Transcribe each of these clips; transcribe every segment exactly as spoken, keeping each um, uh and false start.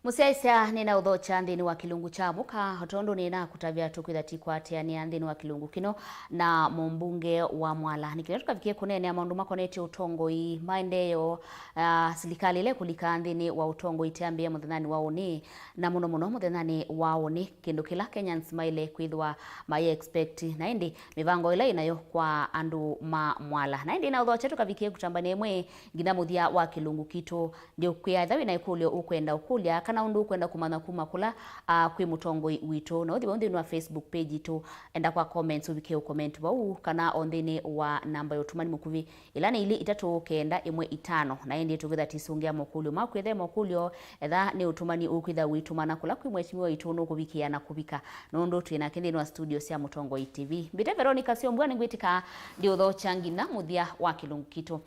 Mũsyaĩĩsya, nĩnaũthokya nthĩnĩ wa kĩlungu kya mũka, o tondũ nĩnakũtavya tũkwĩtha tũikwatĩanĩa nthĩnĩ wa kĩlungu kĩno na mũmbunge wa Mwala. Nĩ kĩla tũkavikie kũneenea maũndũ makonetye ũtongoi, maendeeo, ah, silikalĩ ĩla ĩkũlika nthĩnĩ wa ũtongoi ĩteambĩĩa mũthenyanĩ wa ũnĩ, na mũno mũno mũthenyanĩ wa ũnĩ, kĩndũ kĩla Kenyans maĩle kwĩthĩwa mai expect, na ĩndĩ mĩvango ĩla ĩnayo kwa andũ ma Mwala. Na ĩndĩ naũthokya tũkavikie kũtambania ĩmwe nginya mũthya wa kĩlungu kitũ. Ndiũkwĩa ethĩwa wĩ na ĩkũlyo ũkwenda ũkũlya, kana ũndũ ũkwenda kũmanya kuma kũla, ah, kwĩ mũtongoi witũ, na ũthi vau nthĩnĩ wa Facebook page itũ, enda kwa comments, ũvike ũcomment vau, kana o nthĩnĩ wa namba ya ũtũmani mũkuvĩ, ĩla nĩ ilĩ itatũ kenda ĩmwe itano. Na ĩndĩ tũkwĩtha tũisũngĩa mokũlyo maku. Ethĩwa mokũlyo, etha nĩ ũtũmani ũkwĩtha ũitũmana kũla kwĩ mheshimiwa witũ, nũkũvikĩa na kũvika, nũndũ twĩ nake nthĩnĩ wa studio sya Mũtongoi T V. Mbĩte Veronica Syombua, nĩngwĩtĩka ndiũthokya nginya mũthya wa kĩlungu kitũ.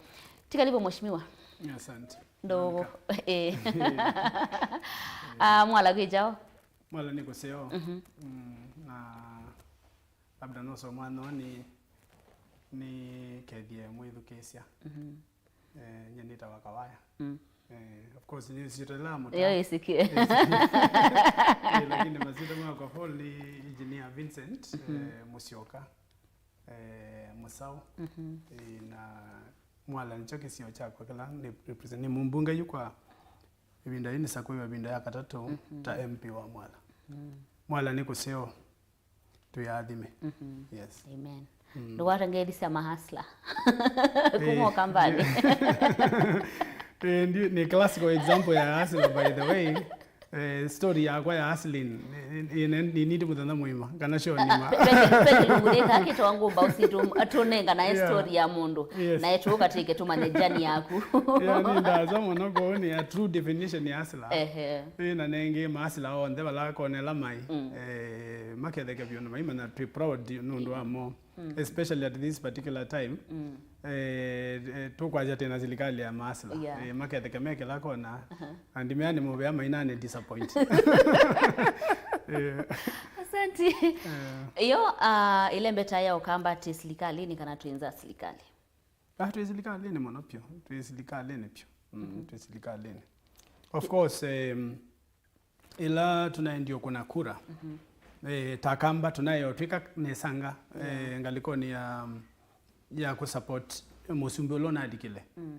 Tikalivo, mheshimiwa. Asante. Ndogo. Monica. Eh. Ah, Mwala kwĩ kyaũ? Mwala nĩ kũseo. Mhm. Mm, na labda no so mwana ni, ni kethie mwĩthukĩĩsya. Mhm. Eh, nye nĩtawa Kawaya. Mm. Eh, of course, nĩ syĩtwa ĩla mũta. Yo ĩsikie. Eh, lakini masyĩtwa makwa full ni Engineer Vincent, mhm, eh, Musyoka. Eh, Mũsaũ. Mhm. Eh, na Mwala nĩkyo kĩsio kyakwa kĩla nĩ represent. Nĩ mũmbunge yu kwa ĩvinda yĩĩ, nĩsakũiwe ĩvinda ya katatũ, mhm, ta M P wa Mwala. Mhm. Mwala nĩ kũseo, twĩ athime. Mhm. Yes. Amen. Mm. Ndũkwate ngeithi sya mahasla. Eh, kuma Ũkambanĩ. Eh, ndi-, nĩ classical example ya hustler, by the way. Eh, story yakwa ya hustling, nĩ, nĩ, nĩ, nĩ, nĩnĩnĩte mũthenya mũima, kana show nĩma. Ve kĩ-, ve kĩlungu kĩka kĩtawa ngũmba ũsitũ, tũnenganae, yeah, story ya mũndũ. Yes. Naĩ tũũkatĩke tũmanye journey yaku. Yeah, nĩ ndaza mũno, kwoou nĩ a true definition ya hustler. Ehe. Ĩ, na nengĩ ma hustler onthe vala konela mai, mm, eh, maketheke vyũ na maimanya twĩ proud nũndũ wa mo. Mm. Especially at this particular time. Mm. Eh, eh, tũkwasya twĩ na silikalĩ ya ma hustler. Yeah. Eh, maketheke me kĩla kona. Aha. And me nĩ mũvea mainane disappoint. Eh. Asante. Eh. Yo, ah, ĩla mbeta ya Ũkamba twĩ silikalĩnĩ kana twĩ nza silikalĩ? Ah, twĩ silikalĩnĩ mũno pyũ. Twĩ silikalĩnĩ pyũ. Mm, mhm, twĩ silikalĩnĩ. Of course, em, ĩla tũnaendie ũkũna kura, mhm, eh, ta Akamba tũnaĩ o twĩka nesanga, yeah, eh, ngalĩkonĩ ya, ya kũsupport mũsumbĩ ũla ũnalikile. Mm.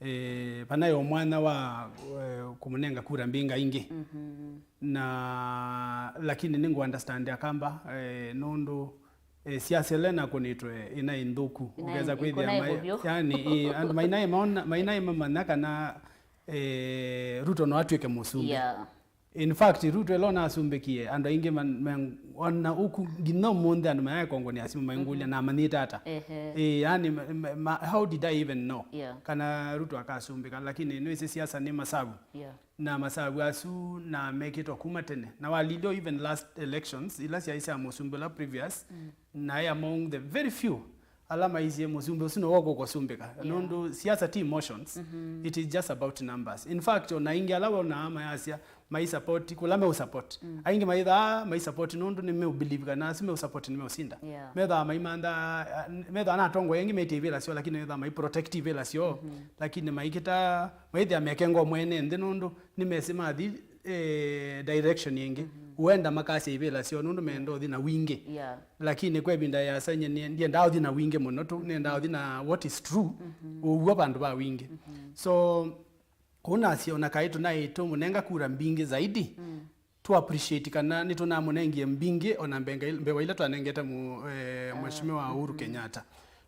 Eh, vanaĩ o mwanya wa, eh, kũmũnenga kura mbingĩ ingĩ. Mhm. Na, lakini nĩngũ understand Akamba, eh, nũndũ, eh, siasa ĩla ĩnakũnĩtwe ĩnaĩ nthũku. Ĩnaĩ, ũkesa kwĩthĩa ĩkũnaĩ mai-, kũvyũ. Yani, eh, andũ mainaĩ maona, mainaĩ mamanya kana, eh, Ruto no atw'ĩke mũsumbĩ. Yeah. In fact, Ruto ĩla ũnasumbĩkie, andũ aingĩ man-, man-, ona ũku nginya ũmũnthĩ andũ mayaekongwa nĩ asimũ maingũlya, mhm, namanyĩte ata? Ehe. Eh, yani, ma, ma, ma, how did I even know? Yeah. Kana Ruto akasumbĩka, lakini nĩwĩsĩ siasa nĩ masavu. Yeah. Na masavu asu na mekĩtwe kuma tene. Na walilyo even last elections, ila syaĩ sya mũsumbĩ ũla previous, mm, naĩ among the very few ala maisye mũsumbĩ ũsu nĩwe ũkũkũsumbĩka. Yeah. Nũndũ siasa ti emotions, mhm, it is just about numbers. In fact, ona aingĩ ala wonaa mayasya, mai support, kũla meũ support. Mm. Aingĩ maithaa mai support nũndũ nĩmeũ believe kana asu meũ support nĩmeũsinda. Yeah. Methaa maimantha, methaa na atongoi aingĩ metie ivĩla syoo, lakini methaa mai protect ivĩla syoo. Mhm. Lakini maikĩta, maithĩa mekengo mwene nthĩ nũndũ nĩmesĩ mathi, eh, direction ĩngĩ. Mhm. Huenda makasya ivĩla syoo nũndũ menda ũthi na wingĩ. Yeah. Lakini kwa ĩvinda yĩasa nye ndiendaa ũthi na wingĩ mũno tu, nendaa ũthi na what is true, mhm, ũw'o vandũ va wingĩ. Mhm. So, kũu nasya ona kaĩ tũnaĩ tũmũnenga kura mbingĩ zaidi, mm, tũ appreciate kana nĩtũnamũnengie mbingĩ ona mbenga il-, mbewa ila twanengete mu-, eh, ah, mheshimiwa Uhuru, mhm, Kenyatta.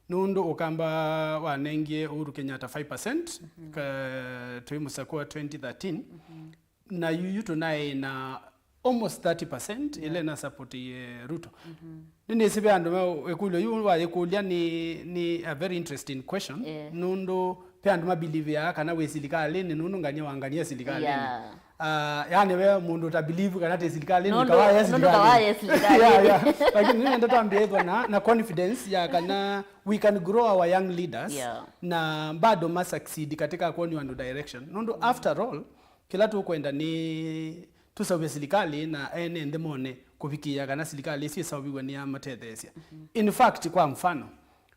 Nũndũ Ũkamba wanengie Uhuru Kenyatta five percent, mhm, ka-, twĩ mũsakũa twenty thirteen. Mhm. Na yuyu tũnaĩ na almost thirty percent, yeah, ĩla ĩna support ye Ruto. Mhm. Nĩnĩsĩ ve andũ me ĩkũlyo yu wayĩkũlya nĩ, nĩ a very interesting question. Yeah. Nũndũ ve andũ mabelieve kana wĩ silikalĩnĩ nũndũ ngania wa ngania silikalĩnĩ. Yeah. Ah, yani we mũndũ ũta believe kana twĩ silikalĩnĩ, nũndũ, kawaya nũndũ silikalĩnĩ. Kawaya silikalĩnĩ. Yeah, yeah. Lakini nĩnenda twambie ĩthwa na, na confidence ya kana we can grow our young leaders, yeah, na bado ma succeed katika kuonio andũ direction. Nũndũ, mm, after all, kĩla tũkwenda nĩ tũseũvye silikalĩ na ene nthĩ mone kũvikĩĩa kana silikalĩ ĩsu ĩseũviw'e nĩyamatetheesya. Mhm. In fact, kwa mfano,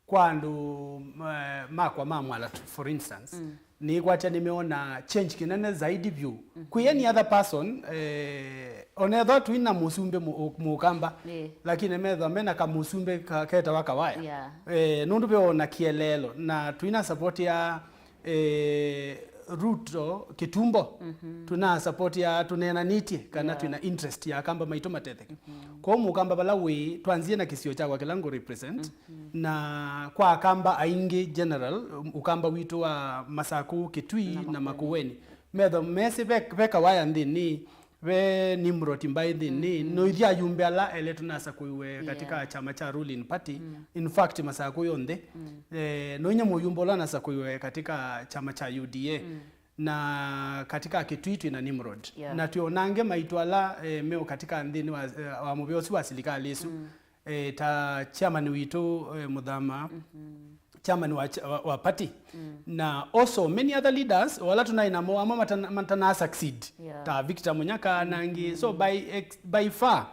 kwa andũ, eh, makwa ma Mwala tu, for instance, mm, nĩkwatya nĩmeona change kĩnene zaidi vyũ. Kwĩ any other person, eh, onethwa twĩna mũsumbĩ mũ-, mũkamba, Ĩĩ. lakini methwa mena kamũsumbĩ ka-, ketawa Kawaya. Yeah. Eh, nũndũ veona kĩeleelo, na twĩna support ya, eh, Ruto Kitumbo, tũna support ya tũneenanĩtye kana Yeah. twĩna interest ya Akamba maitũ matetheke. Kwoou mũkamba vala wĩ, twanzie na kĩsio kyakwa kĩla ngũ represent, na kwa Akamba aingĩ general, Ũkamba witũ wa Masakũ, Kitui Na na Makueni. Makueni. Metho mesĩ ve, ve Kawaya nthĩnĩ, ve Nimrod Mbai nthĩnĩ, no ithyĩ ayumbe ala elĩ tũnasakũiwe katika Yeah. chama cha ruling party. In fact, Masakũ yonthe, eh, no inya mũyumbe ũla nasakũiwe katika chama cha U D A. Na katika Kitui twĩ na Nimrod. Yeah. Na twĩ ona angĩ maitũ ala, eh, meũ katika nthĩnĩ wa, eh, wa mũvĩa ũsu wa silikalĩ ĩsu. Eh, ta chairman witũ, eh, Mũthama, chairman wa, ch-, wa, wa party. Na also many other leaders, o ala tũnaĩ namo, amwe matana-, matana succeed. Yeah. Ta Victor Munyaka na angĩ. So by ex-, by far,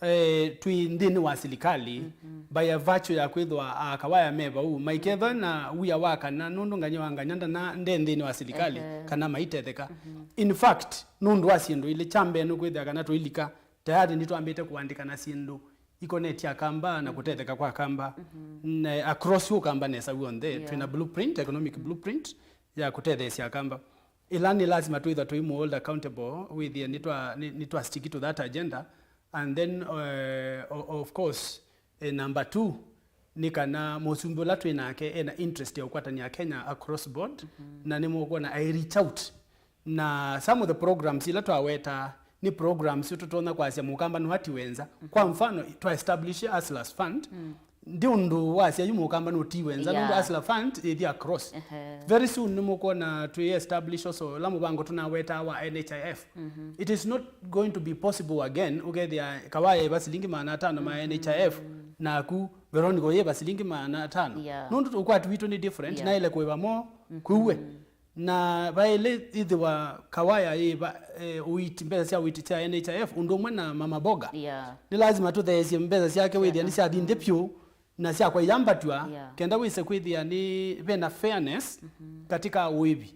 eh, twĩ nthĩnĩ wa silikalĩ, by a virtue ya kwĩthwa Akawaya me vau, maikethwa na wia wa kana, nũndũ Nganya wa Nganya ndana, nde nthĩnĩ wa silikalĩ, Ehe. kana maitetheka. In fact, nũndũ wa syĩndũ ilĩ, kya mbee nũkwĩthĩa kana tũilika, tayari nĩtwambĩte kũandĩkana syĩndũ ikonetye Akamba na kũtetheka kwa Akamba, na across Ũkamba nesa w'onthe, Yeah. twĩna blueprint, economic blueprint ya kũtetheesya Akamba. Ĩla nĩ lazima twĩthwa tũi hold accountable, wĩthĩe nĩtwa, nĩ, nĩtwa stick to that agenda. And then, uh, o-, of course, eh, number two, nĩ kana mũsumbĩ ũla twĩ nake ena interest ya ũkwatany'a Kenya across board, na nĩmũkwona I reach out. Na some of the programs ila twaweta nĩ programs tũtonya kwasya mũkamba nũatiwe nza. Kwa mfano, twa establish Hustlers Fund, ndi ũndũ wasya yu mũkamba nũtiwe nza, nũndũ Yeah. Hustler Fund ĩthi across. Ehe. Very soon nĩmũkwona twĩ establish also la mũvango tũnawetaa wa N H I F. It is not going to be possible again ũkethĩa Kawaya ĩva silingi maana atano ma N H I F, naku Veronica ũyĩva silingi maana atano. Yeah. Nũndũ ũkwati witũ nĩ different, Yeah. naĩle kũĩva mo kwĩuwe. Na vaĩle ĩthĩwa Kawaya yĩva, eh, ũiti, mbesa sya ũiti sya N H I F, ũndũ ũmwe na Mama Boga. Yeah. Nĩ lazima tũtheesye mbesa syake wĩthĩa nĩsyathi nthĩ vyũ na syakwa iyambatw'a, Yeah. kenda wĩse kwĩthĩa nĩ vena fairness katika ũĩvi.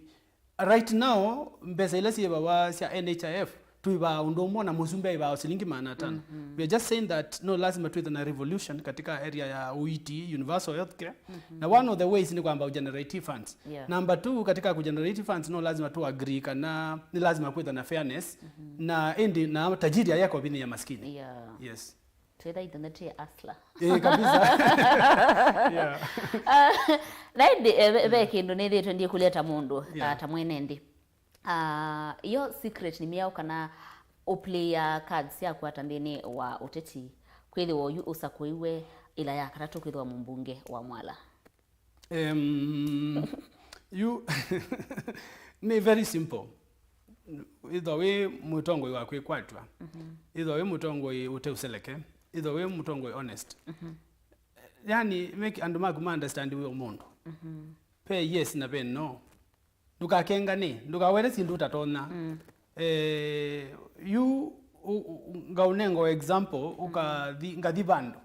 Right now, mbesa ila syĩvawa sya N H I F, tũivaa ũndũ ũmwe na mũsumbĩ aivaa o silingi maana atano. We are just saying that no lazima twĩthe na revolution katika area ya ũiti, universal health care. Na one of the ways nĩ kwamba generate funds. Yeah. Number two, katika ku generate funds no lazima tu agree kana nĩ lazima kwĩtha na fairness. Na ĩndĩ na tajiri ayeko vini ya maskini. Yeah. Yes. Twĩtha ithuĩ twĩ asla. Eh, kabisa. Yeah. Ah, na ĩndĩ, eh, ve, ve kĩndũ nĩthĩtwe ndiĩkũlya ta mũndũ, Yeah. ah, ta mwene nthĩ. Ah, yo secret nĩ myaũ kana ũplayer cards syaku ata nthĩnĩ wa ũteti? Kwĩthĩwa oyu ũsakũiwe ĩla ya katatũ kwĩthĩwa mũmbunge wa Mwala. Em, yu, nĩ very simple. Ĩthwa wĩ mũtongoi wa kwĩkwatw'a, ĩthwa wĩ mũtongoi ũteũseleke, ĩthwa wĩ mũtongoi honest. Yani, make andũ maku ma understand wĩ o mũndũ. Pe yes na pe no. Ndũkakengane, ndũkawete syĩndũ ũtatonya. Eh, yu, u-, u-, ngaũnenga o example, ũkathi, ngathi vandũ.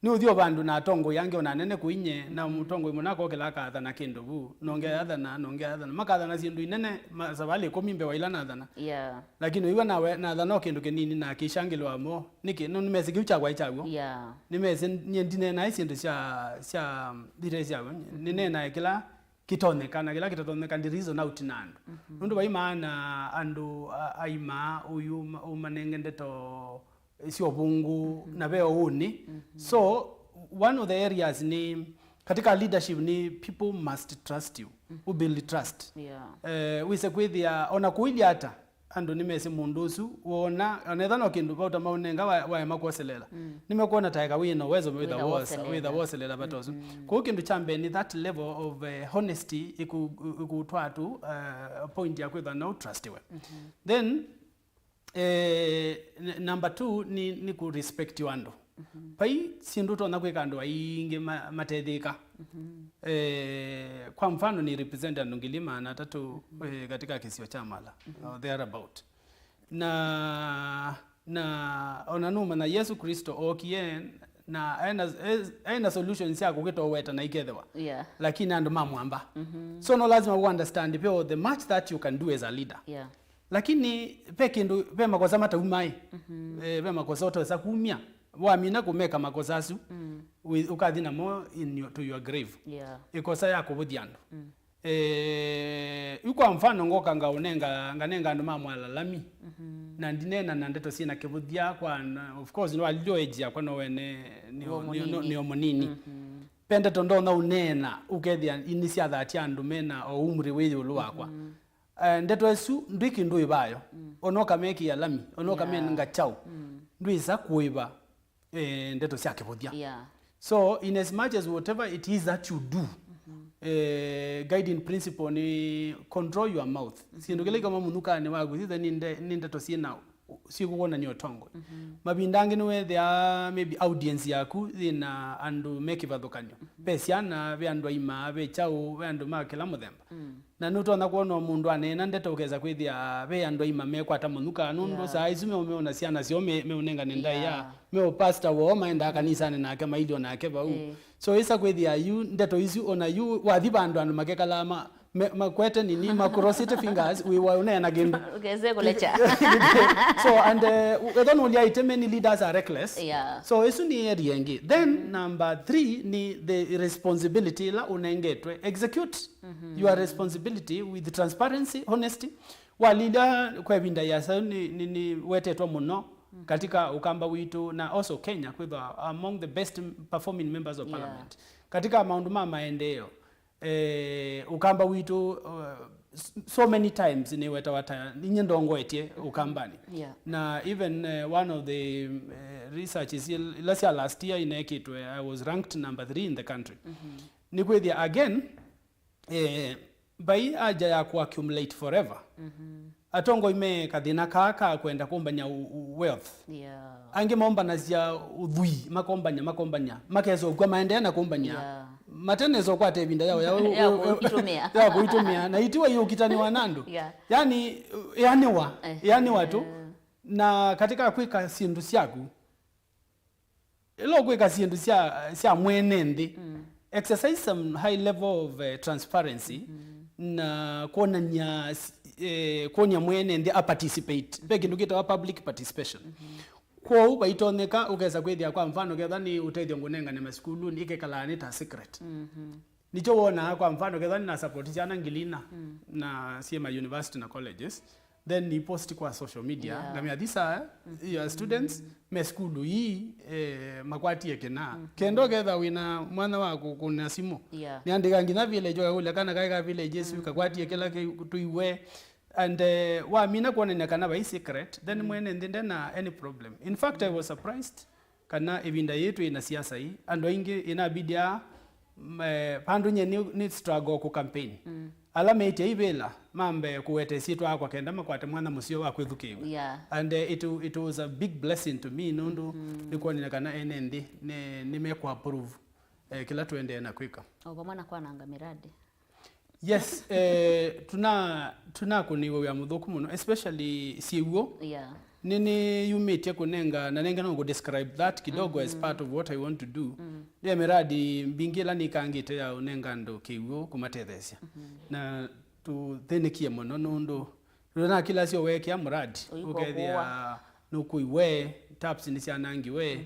Nĩ ũthi o vandũ na atongoi angĩ ona anene kũinye, na mũtongoi mũna akokĩla akathana kĩndũ vu, nonge athana, nonge athana. Makathana syĩndũ inene, ma-, savalĩ ĩkũmi mbee wa ila nathana. Yeah. Lakini ũiwa nawe, nathana o kĩndũ kĩnini na kĩshangĩlwa mo. Nĩkĩ? Nũndũ nĩmesĩ kĩu kyakwa ĩ kyaw'o. Yeah. Nĩmesĩ nyie ndineenae syĩndũ sya, sya, ite syaw'o. Nĩneenae kĩla kĩtonyeka, na kĩla kĩtatonyeka ndi reason out na andũ. Nũndũ vai maana andũ a-, aima ũyu ma-, ũmanenge ndeto sya ũvũngũ na ve ũnĩ. So, one of the areas nĩ, katika leadership nĩ people must trust you. Who build trust. Yeah. Eh, wĩse kwĩthĩa, ona kũilya ata, andũ nĩmesĩ mũndũ ũsu, wona, onetha no kĩndũ vauta maũnenga wa-, waema kwoselela. Nĩmekwona taeka wĩ na uwezo wĩtha Wĩtha wosa-, woselela. Wĩtha woselela vata ũsu. Kwoou kĩndũ kya mbee nĩ that level of, eh, honesty ĩkũ-, ĩkũtwaa tu, eh, point ya kwĩtha no trustiwe. Then, eh, n-, number two nĩ, nĩ kũ respect andũ. Vai syĩndũ ũtonya kwĩka andũ aingĩ ma-, matethĩĩka. Eh, kwa mfano, nĩ represent andũ ngili maana atatũ, eh, katika kĩsio kya Mala, or thereabout. Na, na ona nũmanya Yesu Kristo ookie Na ena, e- ena solutions sya kũkĩtoweta na ikethĩwa. Yeah. Lakini andũ ma mwamba. So no lazima u understand pe the much that you can do as a leader. Yeah. Lakini pe kĩndũ, pe makosa mataumai. Eh, pe makosa ũtoesa kumya. Wamina kũmeka makosa asu, wi- ũkathi namo in your, to your grave. Yeah. Ĩkosa ya kũvũthya andũ. Eh, yu kwa mfano ngoka ngaũnenga, nganenga andũ ma Mwala lami. Na ndineena na ndeto syĩna kĩvũthya kwa na, of course, no alilio age yakwa no wene nĩ o- Wĩ nĩ- nĩ- mũnini. nĩ o mũnini. Pe ndeto ndonya ũneena ũkethĩa ini syathatya andũ mena o umri wĩ ĩũlũ wakwa. Eh, ndeto ĩsu ndwĩki ndũĩvayo. Ona ũkamekĩa lami, ona ũkamenga kyaũ. Ndwĩsa kũĩva eh, ndeto sya kĩvũthya. Yeah. So in as much as whatever it is that you do, eh, guiding principle ni control your mouth. Syĩndũ kĩla ikoma mũnukani waku sithe nĩ nde- nĩ ndeto syĩna syĩkũkwonany'a ũtongoi. Mavinda angĩ nĩwethĩa maybe audience yaku yĩna andũ me kĩvathũkany'o. Ve syana, ve andũ aima, ve kyaũ, ve andũ ma kĩla mũthemba. Na nũtonya kwona o mũndũ aneena ndeto ũkesa kwĩthĩa ve andũ aima mekwata mũnuka nũndũ saa isu meo meona syana syoo me- meũnengane ndaĩa, yeah, meo pastor woo maendaa kanisanĩ nake mailyo nake vau. Eh. So ĩsa kwĩthĩa yu ndeto isu ona yu wathi vandũ andũ makekalaa ma- me- makwete nini makurosite fingers wĩwa ũneena kĩndũ. Ukeze kulecha. So and uh, ethwa nũlyaĩte many leaders are reckless. Yeah. So ĩsu nĩ area ĩngĩ. Then number three ni the responsibility ĩla ũnengetwe. Execute your responsibility with transparency, honesty. Walilya kwa ĩvinda yasa ni, ni, ni wetetwa mũno katika Ũkamba witũ na also Kenya kwĩthwa among the best performing members of, yeah, parliament katika maũndũ ma maendeeo. Eh, Ũkamba witũ, uh, s- so many times nĩwetawa ta inye ndongoetye Ũkambanĩ. Yeah. Na even uh, one of the uh, researches il- ila sya last year inekĩtwe, I was ranked number three in the country. Nĩ kwĩthĩa again, eh, mbai aja ya kũaccumulate forever. Atongoi me kathĩna kaa ka kwenda kũmbany'a u- u- wealth. Yeah. Angĩ mombanasya ũthwii, makombany'a, makombany'a, makesa ũkw'a maendeea na kũmbany'a. Yeah. Matenesa ũkwata ĩvinda yao ya Ya kũitũmĩa. Ya kũitũmĩa. Na itiwa iũkitanĩwa na andũ. Yeah. Yani, yanĩwa, Eh, yanĩwa tu. Yeah. Na katika kwĩka syĩndũ syaku, ĩla ũkwĩka syĩndũ sya, sya mwene nthĩ, exercise some high level of uh, transparency na kwonany'a s- eh, kwony'a mwene nthĩ a participate. Ve kĩndũ kĩtawa public participation. Kwoou vaitonyeka ũkesa kwĩthĩa kwa mfano ketha nĩ ũtethyo ngũnengane masukulunĩ ikekalaa nĩ ta secret. Nĩkyo wonaa kwa mfano ketha nĩ na support syana ngili ina na syĩ ma university na colleges, then ni post kwa social media. Yeah. Ngamia these are your students me sukulu ii, eh, makwatie kĩna. Kenda ũketha wĩna mwana wa kũkũna simũ. Yeah. Nĩandĩka nginya village ũkaũlya kana kaĩ ka village ĩsu kakwatie kĩla kĩ- tũiwe. And eh, wamina kuonania kana vai secret, then mwene nthĩ ndena any problem. In fact, I was surprised kana ĩvinda yĩĩ twĩ na siasa ii, andũ aingĩ ĩnabidia, mm, eh, vandũ nye nĩ, nĩ struggle kũ campaign. Ala meĩtye ivĩla mambe kũweta ĩsyĩtwa yakwa kenda makwate mwanya mũseo wa kwĩthukĩĩw'a. Yeah. And eh, it, it was a big blessing to me nũndũ nĩkwonania kana ene nthĩ nĩ, nĩmekũapprove eh, kĩla tũendee na kwĩka. O vamwe na kwananga miradi. Yes, eh, tuna tunakũnĩiwe wĩa mũthũku mũno, especially syĩw'ũ. Yeah. Nĩnĩyumĩtye kũnenga na nenge no kũdescribe that kidogo as part of what I want to do. Nĩ miradi mbingĩ ĩla nĩkangĩte ya ũnenga andũ kĩw'ũ kũmatetheesya. Na tũthĩnĩkie mũno nũndũ ndũnakĩlasya ũwekĩa muradi Ũikũkũwa. Ũkethĩa nũkũiwe, taps nĩsyanangiwe.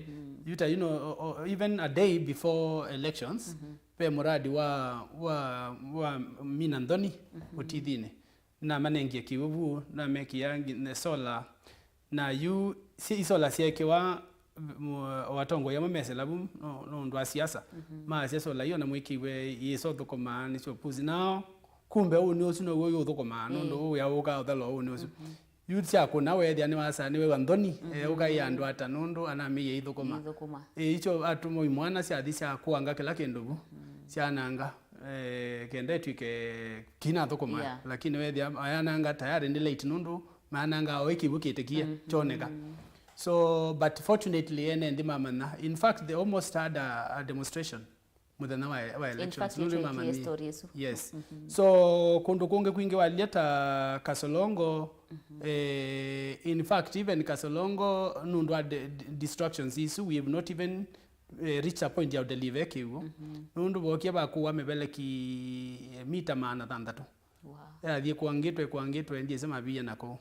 Yuta, you know, o- o- even a day before elections, ve muradi wa, wa, wa mina nthoni ũtithinĩ. Namanengie kĩw'ũ vu, namekĩa ngi- ne solar. Na yu si isola syekiwa, m- o atongoi amwe mesela vu no- nũndũ wa siasa. Maasya solar iyo na mwĩkĩiwe yĩsa ũthũkũmaa nĩsyo puzi nao. Kumbe ũnĩ ũsu now'o ũyũthũkũmaa nũndũ wĩa ũkaa ũthela ũnĩ ũsu. Yu syakũna weethĩa nĩwasa nĩwĩwa nthoni, eh, ũkaĩa andũ ata nũndũ anamĩie ithũkũma. Ithũkũma. Eh, icho atũmwa imwana syathi syakuanga kĩla kĩndũ vu, syananga, eh, kenda ĩtw'ĩke kinathũkũma. Yeah. Lakini weethĩa ayananga tayari nĩ late nũndũ mayananga o kĩw'ũ kĩtĩkie kyoneka. So, but fortunately, ene nthĩ mamanya. In fact, they almost had a, a demonstration mũthenya wa, wa In elections. fact, Nũndũ nĩtwĩkie mamanyie. Story ĩsu. Yes. So kũndũ kũngĩ kwingĩ walya ta Kasolongo, eh, in fact, even Kasolongo nũndũ wa di- di- distractions isu, we have not even eh, reach a point ya ũdeliver kĩw'ũ. Mhm. Nũndũ vokie vakũwa mĩveleki, eh, mita maana thanthatũ. Wow. Yathiĩ kwangĩtwe, kwangĩtwe, ndiĩsĩ maviie na kũu.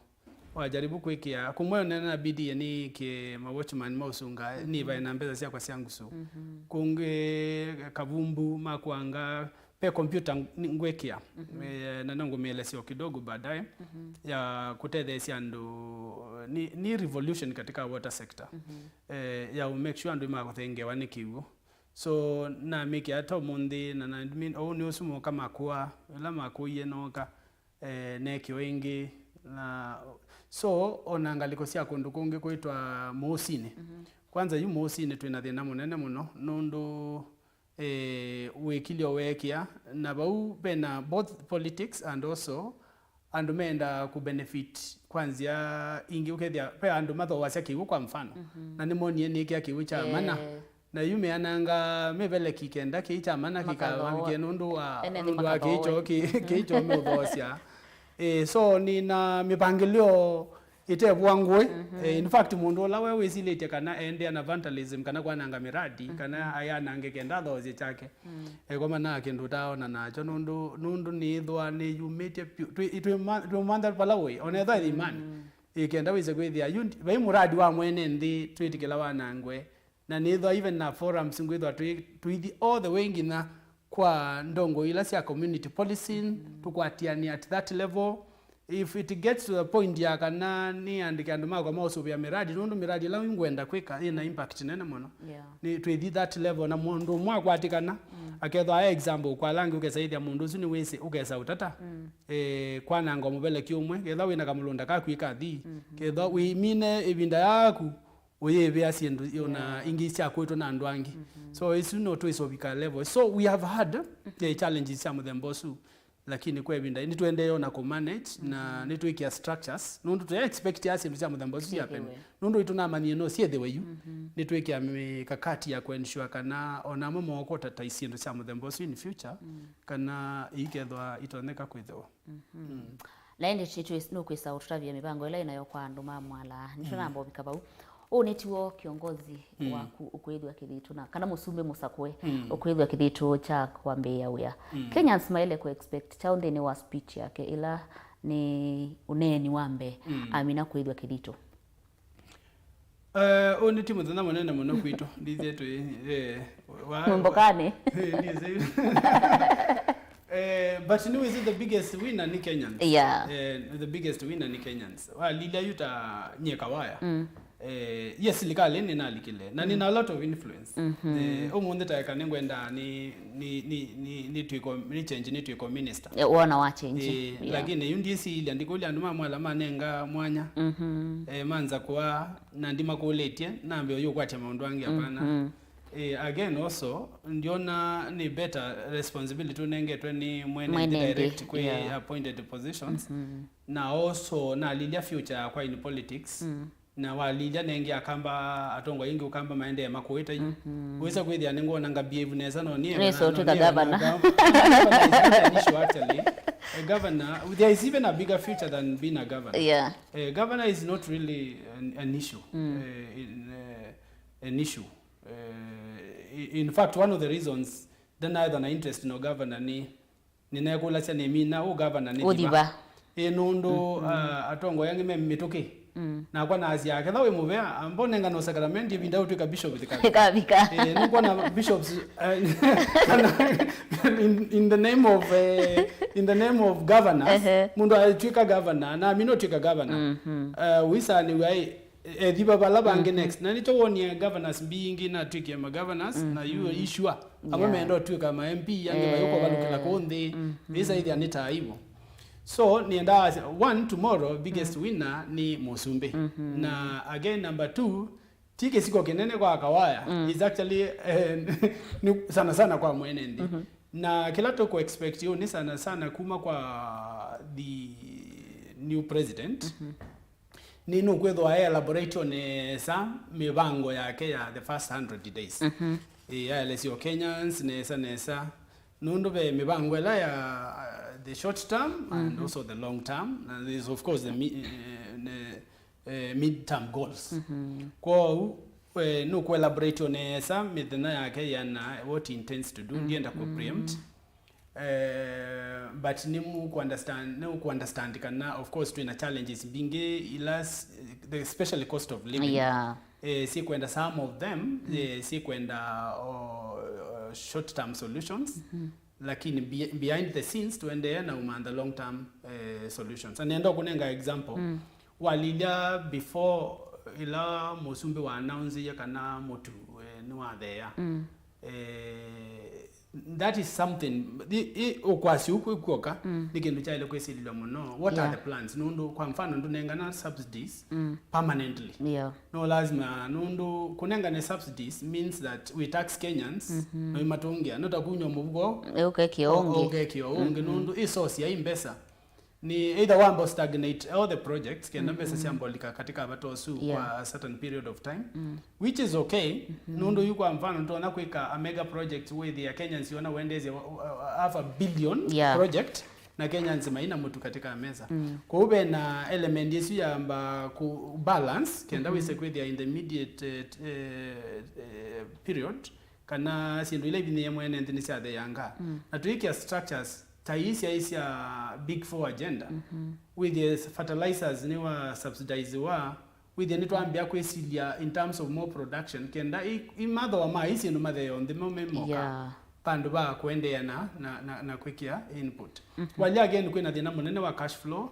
Wajaribu kwĩkĩa, kũmwe nena bidii nĩkĩe ma watchman ma ũsunga, mhm, nĩvae na mbesa syakwa sya ngusu. Mhm. Kũngĩ kavumbu makwanga, pe computer ng-, ngwĩkĩa. Mhm. Eh, na no ngũmĩelesya o kidogo baadaye, mhm, ya kũtetheesya andũ, ni, ni revolution katika water sector. Mhm. Eh, ya make sure andũ makũthengewa nĩ kĩw'ũ. So, namĩkĩa ta ũmũnthĩ, na, na, I mean, ũu nĩ ũsu moka makũa, ĩla makũie noka, eh, nekĩo ĩngĩ, na, so, ona ngalĩko sya kũndũ kũngĩ kwĩtwa Mũũsinĩ. Mhm. Kwanza, yu Mũũsinĩ twĩ na thĩna mũnene mũno, nũndũ, eh, wĩkilyo weekĩa, na vau vena both politics and also andũ menda kũbenefit kwa nzĩa ingĩ, ũkethĩa ve andũ mathoasya kĩw'ũ kwa mfano, mhm, na nĩmonie nĩkĩa kĩw'ũ kya mana. Eh. Na yu meananga mĩveleki kenda kĩi kya mana kĩkavalũkĩe nũndũ wa, ene nĩ nũndũ wa kĩi kyoo makathoe. Kĩ-, mhm, kĩi kyoo meũthoosya. Eh, so nĩ na mĩvangĩlyo ĩtevwa ngũĩ. Mhm. Eh, in fact, mũndũ ũla we wĩsilĩtye kana endea na vandalism kana kwananga mĩradi, mhm, kana ayanange kenda athoosye kyake. Mm. Ekomana kĩndũ ũtaona nakyo nũndũ, nũndũ nĩĩthwa nĩyumĩtye vyũ. Twĩ, twĩ ma-, twĩmantha vala ũĩ, ona ethwa ĩthimani. Mm. Ĩkenda wĩse kwĩthĩa, yu ndi-, vai mũradi wa mwene nthĩ twĩtĩkĩla wanangwe. Na nĩthwa even na forums ngwĩthwa twĩ, tũithi all the way nginya kwa ndongo ila sya community policing, mm, tũkwatiane at that level. If it gets to the point ya kana nĩandĩke andũ makwa maũsũvĩa mĩradi, nũndũ mĩradi ĩla ngwenda kwĩka ĩna impact nene mũno. Yeah. Nĩ twĩthi that level, na mũndũ ũmwe akwatĩkana, mm, akethwa aya example, kwa langi ũkesaĩthya mũndũ ũsu nĩwĩsĩ, ũkesa ũtata. Mm. Eh, kwananga mũveleki ũmwe, ketha wĩna kamũlũnda kaku ĩkathi, mhm, ketha wĩmine ĩvinda yaku, ũyĩvĩa syĩndũ ona, yeah, ingĩ syakwĩtwa na andũ angĩ. Mhm. So, isu no twĩsovika level. So, we have had, mhm, the challenges sya mũthemba ũsu. Lakini kwa ĩvinda nĩtũendee ona kũmanage, na, mhm, nĩtwĩkĩa structures. Nũndũ tũya expect ya syĩndũ sya mũthemba ũsu syĩthĩwe. Nũndũ itũnamanyie no syĩthĩwe yu. Mhm. Nĩtwĩkĩa mĩkakati ya kũensure kana ona amwe mookota ta syĩndũ sya mũthemba ũsu in future, mm, kana ikethwa itonyeka kwĩthĩwa. Mhm. Mm. Na ĩndĩ tĩ-, twĩ-, nũkwĩsa ũtũtavya mĩvango ĩla ĩnayo kwa andũ ma Mwala. Nĩtũnamba, mm, ũvika vau. Ũũ nĩ tiwo kĩongozi, mm, waku ũkwĩthwa kĩthitũ na kana mũsumbĩ mũsakũe, mm, ũkwĩthwa kĩthitũ kya kwambĩĩa wĩa. Mm. Kenyans maĩle kũ expect kyaũ nthĩnĩ wa speech yake ĩla nĩ ũneeni wa mbee, mm, amina kwĩthwa kĩthitũ? Eh, ũũ nĩ ti mũthenya mũnene mũno kwitũ. Ndithie twĩ, eh, wa-, mũmbokanĩ. Eh, ndithie. Eh, but nĩwĩsĩ the biggest winner nĩ Kenyans. Yeah. Eh, the biggest winner nĩ Kenyans. Walilya yu ta nyie Kawaya. Mm. Eh, yes, silikalĩ nĩnalikile. Na, mm, nina a lot of influence. Mhm. Eh, ũmũnthĩ taeka nĩngwenda nĩ, nĩ, nĩ, nĩ, nĩ twĩko, nĩ change, nĩ twĩko minister. Eh, wona wa change. Eh, yeah. Lakini yu ndiĩsiilya, ndikũlya andũ ma Mwala manenga mwanya. Mhm. Eh, manza kwa na ndimakũlĩtye, nambe ũyũkwatya maũndũ angĩ, hapana. Mhm. Eh, again also, ndiona nĩ better responsibility ũnengetwe nĩ mwene nthĩ, mwene nthĩ, direct kwĩ, yeah, appointed positions. Mhm. Na also nalilya future yakwa in politics. Mm. Na walilya nengĩ akamba, atongoi aingĩ ũkamba maendee makũĩte yu. Mhm. Wĩsa kwĩthĩa nĩngwonanga behave nesa no niĩ. Nĩso na, no ũtwĩka niĩ governor. Na gov-, governor is not an issue actually. A governor, there is even a bigger future than being a governor. Yeah. A governor is not really an, an issue. Mm. Eh, in, eh, an issue. Eh, i-, in fact, one of the reasons ndanaetha na interest no governor nĩ, nĩnekũlasya nĩmina ũ governor nĩ ũthiva. Ĩ nũndũ, mhm, ah, atongoi angĩ me mĩtũkĩ. Mm. Nakwa nasya, ketha wĩ mũvea, amba ũnengane ũsakramenti ĩvinda ũtwĩka bishop thikavika. Thikavika. Eh, nĩkwona bishops, eh, kana in, in the name of, eh, in the name of governors, ehe, mũndũ atwĩka governor, na amina ũtwĩka governor. Mhm. Eh, wĩsanĩw'a ĩ, ethiva vala vangĩ, mhm, next. Na nĩkyo wonie governors mbingĩ natwĩkie ma governors, na yu, mhm, issue. Amwe, yeah, meenda ũtwĩka ma M P, angĩ, eh, mayũkũvalũkĩla kũũ nthĩ. Mhm. Ĩsa ĩthĩa nĩ ta ivo. So, nĩendaa, one, tomorrow, biggest, mm, winner nĩ mũsumbĩ. Mhm. Na again, number two, ti kĩsiko kĩnene kwa Kawaya. Mm. It's actually, eh, ni sana sana kwa mwene nthĩ. Mhm. Na kĩla tũkũ expect yu nĩ sana sana kuma kwa the new president. Mhm. Nĩ nũkwĩthwa e elaborate o nesa mĩvango yake ya the first hundred days. Mhm. Ĩ, aelesya o Kenyans nesa nesa. Nũndũ ve mĩvango ĩla ya, uh, the short term and, mhm, also the long term. And there's, of course, the mi-, eh, eh, eh, mid term goals. Mhm. Kwoou, Eh, nũkũelaborate o nesa mĩthenya yake yana what he intends to do, ndienda kũ preempt. Eh, but nĩmũkũunderstand, nĩũkũunderstand kana of course twĩna challenges mbingĩ ila s-, the, especially cost of living. Yeah. Eh, sikwenda some of them, eh, sikwenda o, o, short term solutions. Lakini be-, behind the scenes, tũendee na ũmantha long term, eh, solutions. Na nenda kũnenga example. Walilya before ila mũsumbĩ wa announce kana mũtu, eh, nĩwatheea. Eh, that is something, i, i, ũkwasya ũu kwĩ kw'oka, nĩ kĩndũ kyaĩle kwĩsilĩlwa mũno. What are the plans? Nũndũ, kwa mfano, ndũnengana subsidies permanently. Yeah. No lazima, nũndũ kũnengane subsidies means that we tax Kenyans, na imatũngĩa, no ta kunywa mũvuko, ũkekĩa ũngĩ, ũkekĩa ũngĩ, nũndũ ĩ source ya mbesa. Nĩ either wamba stagnate all the projects, kenda mbesa syambolika katika vata ũsu kwa a certain period of time, which is okay, nũndũ yu kwa mfano, tũona kwĩka a mega project wĩthĩa Kenyans yona wendeesya wa, wa, half a billion project, na Kenyans maina mũtu katika mesa. Kwoou ve na element ĩsu yamba ku balance, kenda wĩse kwĩthĩa in the immediate, eh, eh, eh, period, kana syĩndũ ila ivinyĩĩe mwene nthĩ nĩsyatheeangaa. Na tũikĩa structures ta ii syaĩ sya Big Four agenda, wĩthĩe fertilizers nĩwa subsidize wa, wĩthĩe nĩtwambĩa kwĩsilya in terms of more production, kenda i, i mathooa ma ii syĩndũ matheeo nthĩ mo me moka, yeah, vandũ va kũendeea na, na, na, na kwĩkĩa input. Walilya again, kwĩna thĩna mũnene wa cash flow,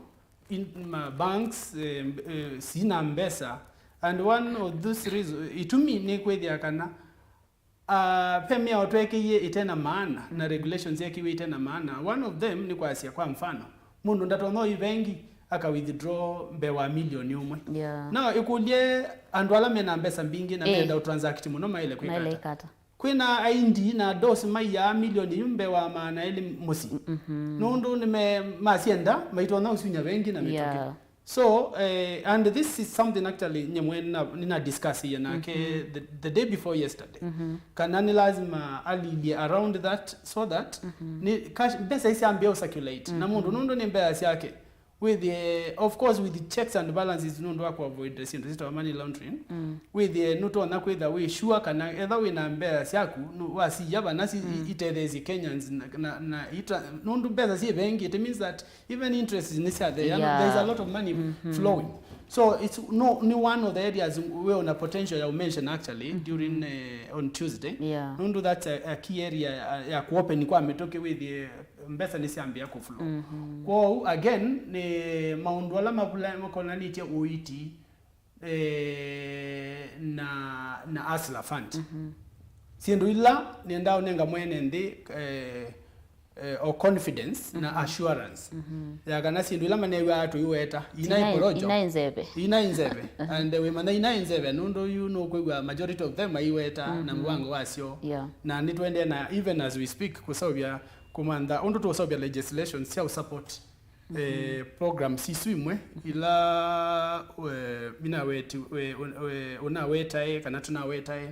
in, ma banks, eh, eh, sina mbesa, and one of those reasons, itumi nĩ kwĩthĩa kana, ah, ve mĩao tweekĩie ĩte na maana, na regulations yeekĩiwe ite na maana. One of them nĩ kwasya, kwa mfano, mũndũ ndatonya ũthi vengi aka withdraw mbee wa milioni ũmwe. Yeah. Now, ĩkũlye andũ ala mena mbesa mbingĩ na menda ũtransact mũno maĩle kwĩka ata? Kwĩna aindi na dosi maiaa milioni yu mbee wa maana elĩ mũsyĩ. Nũndũ nĩme-, masyenda, maitonya ũsunya vengi na mĩtũkĩ. Yeah. So, eh, and this is something actually nyie mwene nĩna discussiie nake the, the day before yesterday. Kana nĩ lazima alilye around that so that nĩ cash, mbesa isyambĩe ũcirculate. Na mũndũ nũndũ nĩ mbesa syake, wĩthĩe, of course, with checks and balances, nũndũ wa kũavoid syĩndũ syĩtawa money laundering, wĩthĩe nũtonya kwĩtha wĩ sure kana etha wĩna mbesa syaku, nũ-, wasiya vana si-, i-, itetheesye Kenyans na, na, na ita-, nũndũ mbesa syĩ vengi, it means that even interest nĩ syatheea, yeah, there is a lot of money flowing. So it's no, nĩ one of the areas we on a potential ya mention actually during, eh, on Tuesday. Yeah. Nũndũ that's a, a key area ya, ya kũopen kwa mĩtũkĩ wĩthĩe mbesa nĩsyambĩĩa kũflow. Kwoou, again, nĩ maũndũ ala mavula-, makonanĩtye ũiiti, eh, na, na Hustler Fund. Syĩndũ ila nĩendaa ũnenga mwene nthĩ, eh, eh, o confidence na assurance ya kana syĩndũ ila manew'aa tũiweta, ina iporojo, ina nzeve, ina nzeve. And wĩmanya ina nzeve, nũndũ yu nũkwĩw'a majority of them aiweta na mũvango wasyo. Yeah. Na nĩtũendee na, even as we speak, kũseũvya kũmantha ũndũ tũũseũvya legislation sya ũsupport, eh, programs isu imwe ila, eh, minaweti, eh, un-, eh, ũnawetae kana tũnawetae.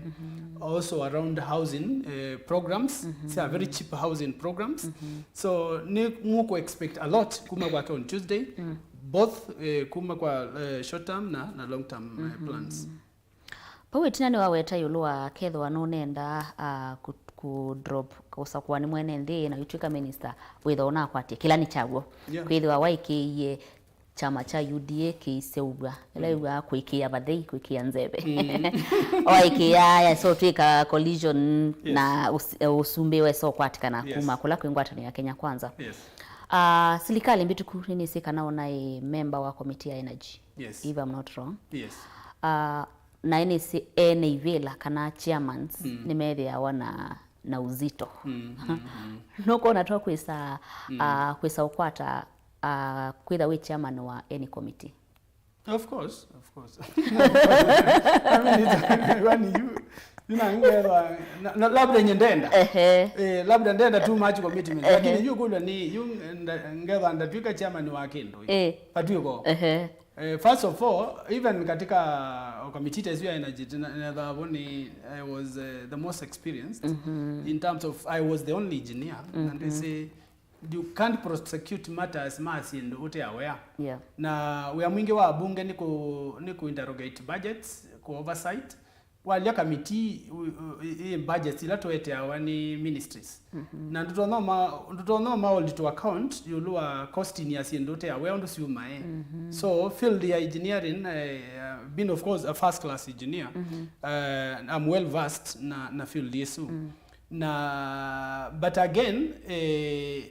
Also around housing, eh, programs, sya very cheap housing programs. So nĩ mũkũ expect a lot kuma kwake on Tuesday, both, eh, kuma kwa, eh, short term na, na long term, eh, plans. Vau ĩtina nĩwaweta ĩũlũ wa kethĩwa nũnenda, ah, kũ, kũ drop kũsakũa nĩ mwene nthĩ na ũitw'ĩka minister, wĩthwa ũnakwatya kĩla nĩ kyaw'o. Yeah. Kwĩthĩwa waĩkĩĩie kyama kya U D A kĩiseũvw'a, ĩla ĩw'aa kũĩkĩĩa vathei, kũĩkĩĩa nzeve. Waĩkĩĩa, aya, so twĩka collision. Yes. Na ũs-, eh, ũsumbĩ wesa ũkwatĩkana. Yes. Kuma kũla kwĩ ngwatanĩo ya Kenya Kwanza. Yes. Ah, silikalĩ mbĩtũku nĩnĩsĩ kana ũnaĩ member wa committee ya energy. Yes. If I'm not wrong. Yes. Ah, na nĩnĩsĩ ene ivĩla kana chairmans nĩmethĩawa na, na uzito. Nũkwona twa kwĩsa, ah, kwĩsa ũkwata, ah, kwĩtha wĩ chairman wa any committee? Of course, of course. I mean, it's, kwani yu, yu na ngetha, na, na, labda nye ndenda. Ehe. Eh, labda ndenda too much commitment. Ehe. Lakini yu kũlwa nĩ, yu nda-, ngetha ndatw'ĩka chairman wa kĩndũ. Eh. Vatw'ĩko. Ehe. Eh, first of all, even katika committee ta isu ya energy, na, na thavo ni, I was, eh, the most experienced in terms of I was the only engineer. And they say, you can't prosecute matters ma syĩndũ ũte aware. Yeah. Na wĩa mwingĩ wa bunge nĩ kũ, nĩ kũ interrogate budgets, kũ oversight, walya committee, ĩ, ĩ, ĩ budgets ila tũeteawa nĩ ministries. Na ndũtonya ũma, ndũtonya ũma hold to account ĩũlũ wa costing ya syĩndũ ũteawĩa ũndũ syumae. So field ya engineering, eh, uh, being of course a first class engineer, uh, I'm well versed na, na field ĩsu. Na but again, eh,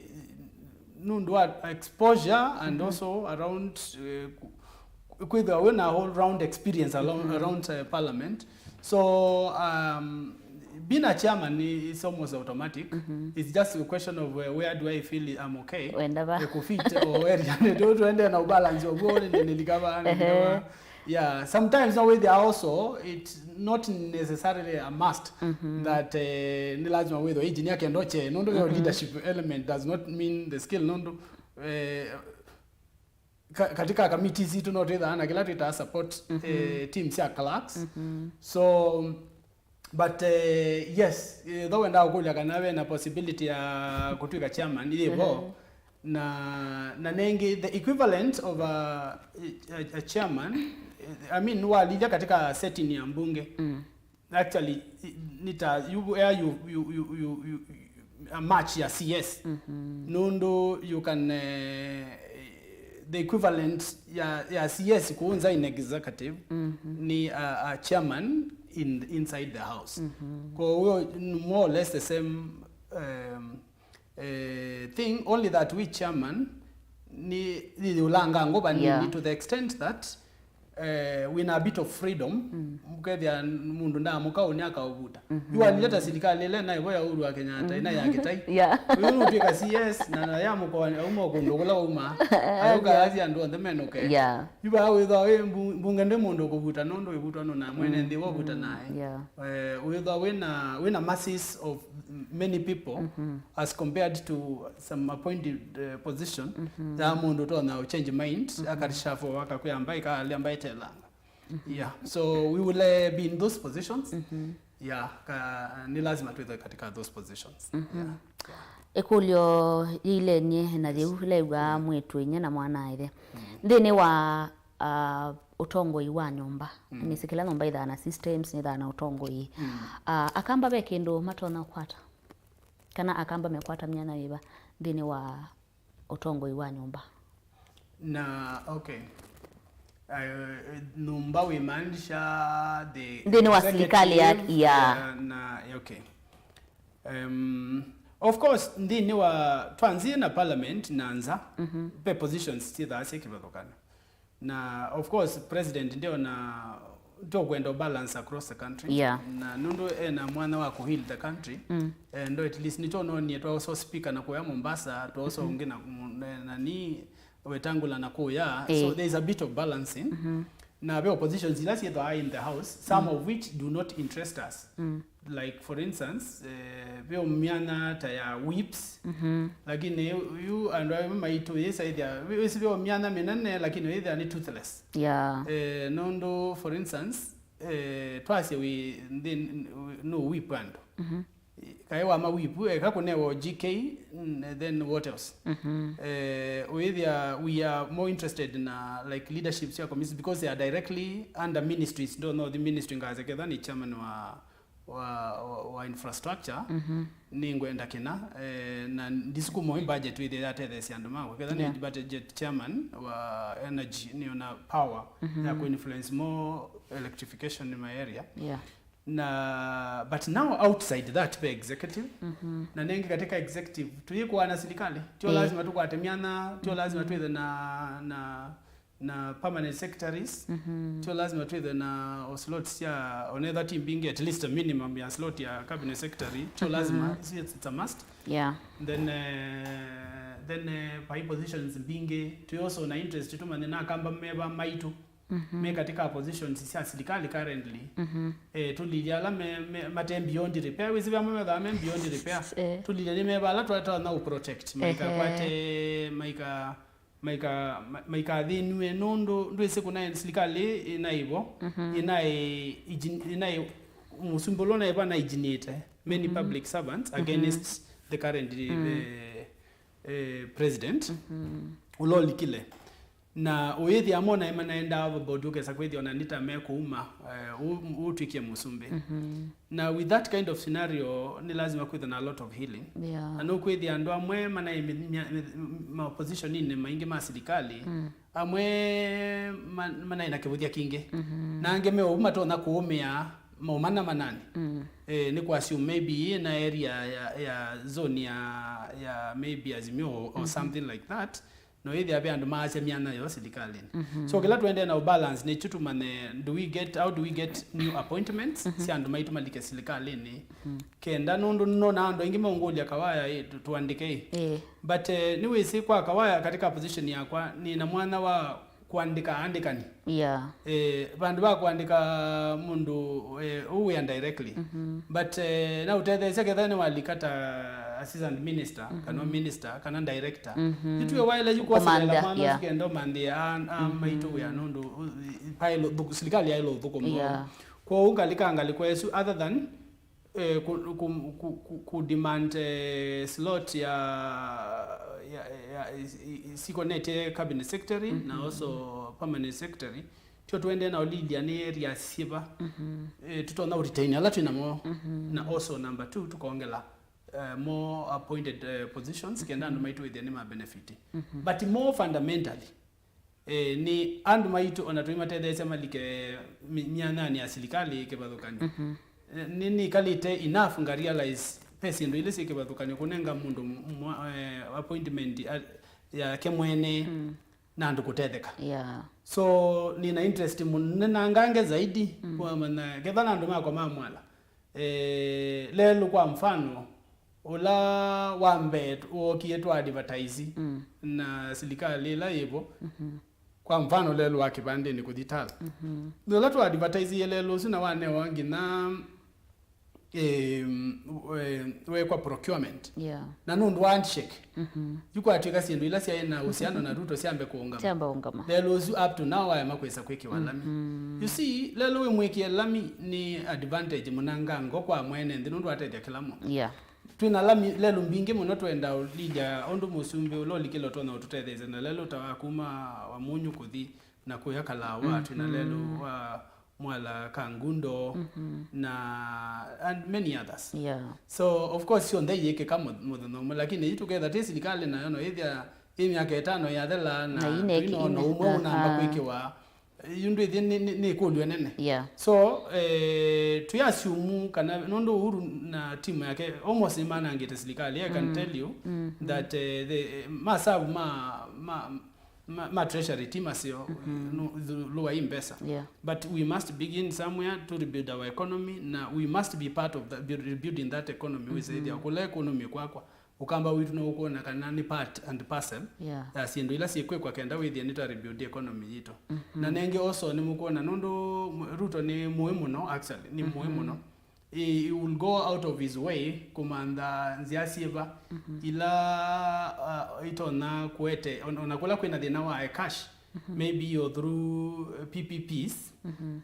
nũndũ wa exposure and also around, eh, ku-, kwĩthĩwa wĩ na all round experience along, around, eh, parliament. So, um, being a chairman i-, is almost automatic. It's just a question of, uh, where do I feel I'm okay. Wenda va? Eh, kufit or area. Ndio tuende na ubalance of where ndio nilikava, nilikava. Yeah, sometimes no, with also, it's not necessarily a must that, eh, ni lazima wĩthwe engineer kendo che, nũndũ your leadership element does not mean the skill, nũndũ, eh, ka-, katika committees itũ no twĩthaa na kĩla twĩtaa support, eh, team sya clerks. So, but, eh, yes, eh, though wenda kũkũlya kana we na possibility ya kũtwĩka chairman, yĩvo. Na, na nengĩ, the equivalent of a, a, a chairman, eh, I mean, walilya katika setting ya mbunge. Actually, i-, nĩ ta, you, where you, you, you, you, you, a match ya C S. Nũndũ you can, eh, the equivalent ya, ya C S kũu nza in executive nĩ a, a chairman in, inside the house. Kwa hiyo, more or less the same, um, eh, thing, only that we chairman nĩ, nĩ yĩũlanga ngũvanĩnĩ to the extent that, eh, wĩna a bit of freedom, ũkethĩa mũndũ ndaamũka ũnĩ akaũvuta. Yu walilya ta silikalĩ ĩla ĩnaĩ vo ya Uhuru wa Kenyatta, ĩnaĩ ya Kĩtai. Yeah. Ũyũ nũtwĩka C S, na, na yamũkoa auma o kũndũ kũla wauma. Ayũka asya andũ onthe menũke. Yeah. Yu vaa wĩthwa wĩ mbu-, mbunge ndĩ mũndũ ũkũvuta nũndũ ĩvutwa nũna mwene nthĩ wovutanae. Yeah. Eh, wĩthwa wĩna, wĩna masses of many people as compared to some appointed, eh, position ya mũndũ ũtonya change mind, aka reshuffle, akakwĩa mbaĩ kaalya mbaĩ telanga. Yeah. So we will, eh, be in those positions. Yeah, ka, ni lazima tuwe katika those positions. Yeah. Ĩkũlyo yĩilenie na yĩu lew'a mwĩĩtu inyia na mwana-a-ĩthe. Nthĩnĩ wa, ah, ũtongoi wa nyũmba, nĩsĩ kĩla nyũmba ĩthaa na systems, nĩthaa na ũtongoi. Ah, Akamba ve kĩndũ matonya kũkwata? Kana Akamba mekwata myanya yĩva nthĩnĩ wa ũtongoi wa nyũmba? Na, okay. Eh, nyũmba wĩmaanisha the nthĩnĩ wa silikalĩ ya, executive, yeah. Eh, na, okay. Um, of course, nthĩnĩ wa, twanzie na parliament na nza, ve positions syĩthaa syĩ kĩvathũkany'o. Na of course, president ndio na, tũkwenda balance across the country. Yeah. Na nũndũ ena mwanya wa ku heal the country, eh, ndo at least nĩtwononie twaosa speaker na kũya Mombasa, twaosa ũngĩ na, na, nani, Wetangula na kũya. So there is a bit of balancing. Na ve oppositions ila syĩthwaa in the house, some of which do not interest us. Like, for instance, eh, ve myanya ta ya whips, lakini yu andũ aĩ maitũ yĩsa ĩthĩa, wĩsĩ ve myanya mĩnene, lakini wĩthĩa nĩ toothless. Yeah. Eh, nũndũ, for instance, eh, twasye wĩ nthĩ, nũ whip andũ. Kaĩ wa ma whip, eka kũnewa G K, n-, then what else? Eh, wĩthĩa we are more interested na, like, leadership sya committees because they are directly under ministries. Ndo no the ministry ngaze ketha nĩ chairman wa wa, wa, wa infrastructure, nĩngwenda kĩna, eh, na ndisukuma ĩ budget wĩthĩe yatetheesya andũ makwa. Ketha nĩ budget chairman wa energy, nĩona power ya ku influence more electrification in my area. Yeah. Na, but now outside that, ve executive, na nengĩ katika executive, tũyĩkũana na silikalĩ. Tio lazima tũkwate myanya, tio lazima twĩthe na, na na permanent secretaries. Tio lazima twĩthe na o slots sya, onetha ti mbingĩ, at least a minimum ya slot ya cabinet secretary. Tio lazima, it's, it's a must. Yeah. Then, eh, then, eh, by positions mbingĩ, tũyoso na interest tũmanye na Akamba meva maitũ me katika positions sya silikalĩ currently. Eh, tũlilye ala me, me, mate beyond repair, wĩsĩ vamwe methaa me beyond repair. Eh. Tũlilye nĩ meva ala twatonya u protect, maikakwate, maika maika-, ma-, maikathĩnw'e nũndũ ndwĩsĩ kũna silikalĩ ĩnaĩ vo, ĩnaĩ ĩgin-, ĩnaĩ mũsumbĩ ũla ũnaĩ vo anaĩginĩte many public servants against the current, eh, eh, president ũla ũlikile. Na ũyĩthĩa mo naĩ manaendaa overboard, ũkesa kwĩthĩa ona nĩ ta mekũuma, eh, ũ-, ũtw'ĩkie mũsumbĩ. Na with that kind of scenario, nĩ lazima kwĩthwa na a lot of healing. Yeah. Na nũkwĩthĩa andũ amwe manaĩ mi-, mya-, mi-, ma oppositioninĩ maingĩ ma silikalĩ, amwe ma-, manaĩ na kĩvũthya kingĩ. Na angĩ me ũu matonya kũũmĩa maumana manani. Eh, nĩ kwa assume maybe ĩĩ na area ya, ya zone ya, ya maybe Azimio or, or something like that. No ĩthĩa ve andũ maasya myanya yoo silikalĩnĩ. So kĩla tũendee na balance nĩ kyu tũmanye, do we get, how do we get new appointments sya andũ maitũ malike silikalĩnĩ? Kenda nũndũ nona andũ aingĩ maũngũlya Kawaya, ĩ, tũ-, tũandĩke ĩ. Ĩĩ. But, eh, nĩwĩsĩ kwa Kawaya katika position yakwa nĩ na mwanya wa kũandĩka aandĩkani. Yeah. Eh, vandũ va kũandĩka mũndũ, eh, ũwĩa directly. But, eh, na ũtetheesya ketha nĩwalika ta assistant minister, kana minister, kana director. Yu tuwe waĩle yu kwoselela mwana ũsu kenda ũmanthĩe a, a maitũ wĩa nũndũ, uh, paĩlo, thũk-, silikalĩ yaĩlo ũthũkũma. Yeah. Kwoou ngalĩka ngalĩko ĩsu, other than eh, ku, ku, ku, ku, ku demand, eh, slot ya, ya, ya, i, i, sikonetye cabinet secretary na also permanent secretary. Tyo twende na ũlilya nĩ area syĩva, eh, tũtonya ũretain ala twĩ namo. Na also number two, tũkongela, eh, more appointed, eh, positions kenda andũ maitũ wĩthĩa nĩ ma benefit. But more fundamentally, eh, nĩ andũ maitũ ona tũimatetheesya malike mi-, myanyanĩ ya silikalĩ kĩvathũkany'o. Eh, nĩ, nĩkalĩte enough nga realize ve syĩndũ ila syĩ kĩvathũkany'o kũnenga mũndũ mwa-, eh, appointment a-, yake mwene na andũ kũtetheka. Yeah. So nĩna interest mũnenangange zaidi kũmanya ketha na andũ makwa ma Mwala. Eh, lelũ kwa mfano, ũla wa mbee wookie twa advertise na silikalĩ ĩla yĩvo. Kwa mfano, lelũ wa kĩvandĩnĩ kũthi Tala. Ũla twa advertise lelũ ũsu na wanewa nginya, em, we-, wekwa procurement. Yeah. Na nũndũ wa handshake, yu kwatw'ĩka syĩndũ ila syaĩ na uhusiano na Ruto syambe kũũngama. Syamba ũngama. Lelũ ũsu up to now waema kwĩsa kwĩkĩwa lami. You see, lelũ wĩmwĩkĩe lami nĩ advantage mũnangango kwa mwene nthĩ nũndũ atethya kĩla mũndũ. Yeah. Twĩ na lami, lelũ mbingĩ mũno twenda ũlilya ũndũ mũsumbĩ ũla ũlikĩle ũtonya ũtũtetheesya na lelũ ta wa kuma Wamunyu kũthi na kũya Kalawa, twĩ na lelũ wa Mwala Kangundo, na, and many others. Yeah. So, of course, syonthe iyĩkĩka mũ-, mũthenya ũmwe, lakini yu tũketha twĩ silikalĩ nayo no ĩthĩa ĩ myaka ĩtano yathela na, na inoona ũmwe ũnamba kwĩkĩwa. Yu ndwĩthĩ nĩ, nĩ, nĩ ĩkũlyo nene. Yeah. So, eh, tũyassume kana nũndũ Uhuru na timu yake almost nĩmanangĩte silikalĩ, I can tell you that, eh, the, eh, masavu ma, ma, ma, ma treasury ti maseo, no, thulũa i mbesa. Yeah. But we must begin somewhere to rebuild our economy, na we must be part of the, bu-, rebuilding that economy. Wĩsĩthya kũla economy kwakwa, Ũkamba witũ no ũkwona kana nĩ part and parcel, yeah, ya syĩndũ ila syĩkwĩkwa kenda wĩthĩe nĩta rebuild economy yitũ. Na nengĩ also nĩmũkwona nũndũ mw-, Ruto nĩ mũĩ mũno, actually, nĩ mũĩ mũno. He, he will go out of his way kũmantha nzĩa syĩva ila, uh, itonya kũete, on-, ona kũla kwĩna thĩna wa cash, maybe you're through, uh, P P Ps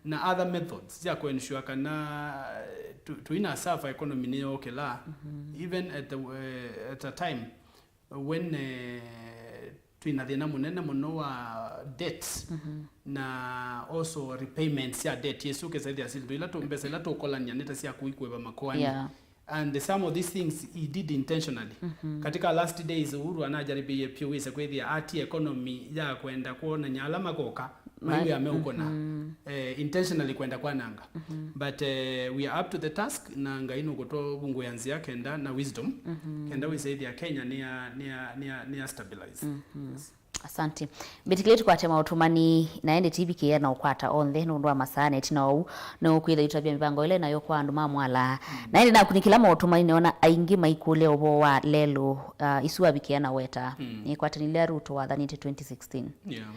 na other methods sya kũensure kana, uh, tu-, tuina suffer economy nĩyookĩla, even at the, uh, at a time when, uh, twina thĩna mũnene mũno wa debt na also repayments sya debt ĩsu, ũkĩsethĩa syĩndũ ila tũ-, mbesa ila tũkolany'a nĩ ta sya kũi kũĩva makoani. Yeah. And some of these things he did intentionally. Katika last days, Uhuru anajaribĩie vyũ wĩse kwĩthĩa atie economy ya kwenda kwonany'a ala makoka maiwĩa meũkũna, eh, intentionally kwenda kwananga. But, eh, we are up to the task, na Ngai nũkũtũvungũĩa nzĩa kenda na wisdom, kenda wĩsĩthĩa Kenya nĩ ya, nĩ ya, nĩ ya, nĩ ya stabilize. Yes. Asante. Mbĩtĩkĩlei tũkwate maũtũmani, na ĩndĩ tivikĩĩa na ũkwata onthe nũndũ wa masaa, na ĩtina wa ũu, nĩũkwĩtha ĩtavya mĩvango ĩla ĩnayo kwa andũ ma Mwala. Na ĩndĩ nakunĩkĩla maũtũmani, nĩona aingĩ maikũlya ũvoo wa lelũ, ah, isu avikĩa na weta. Nĩkwatanĩlya Ruto wathanĩte twenty sixteen. Yeah.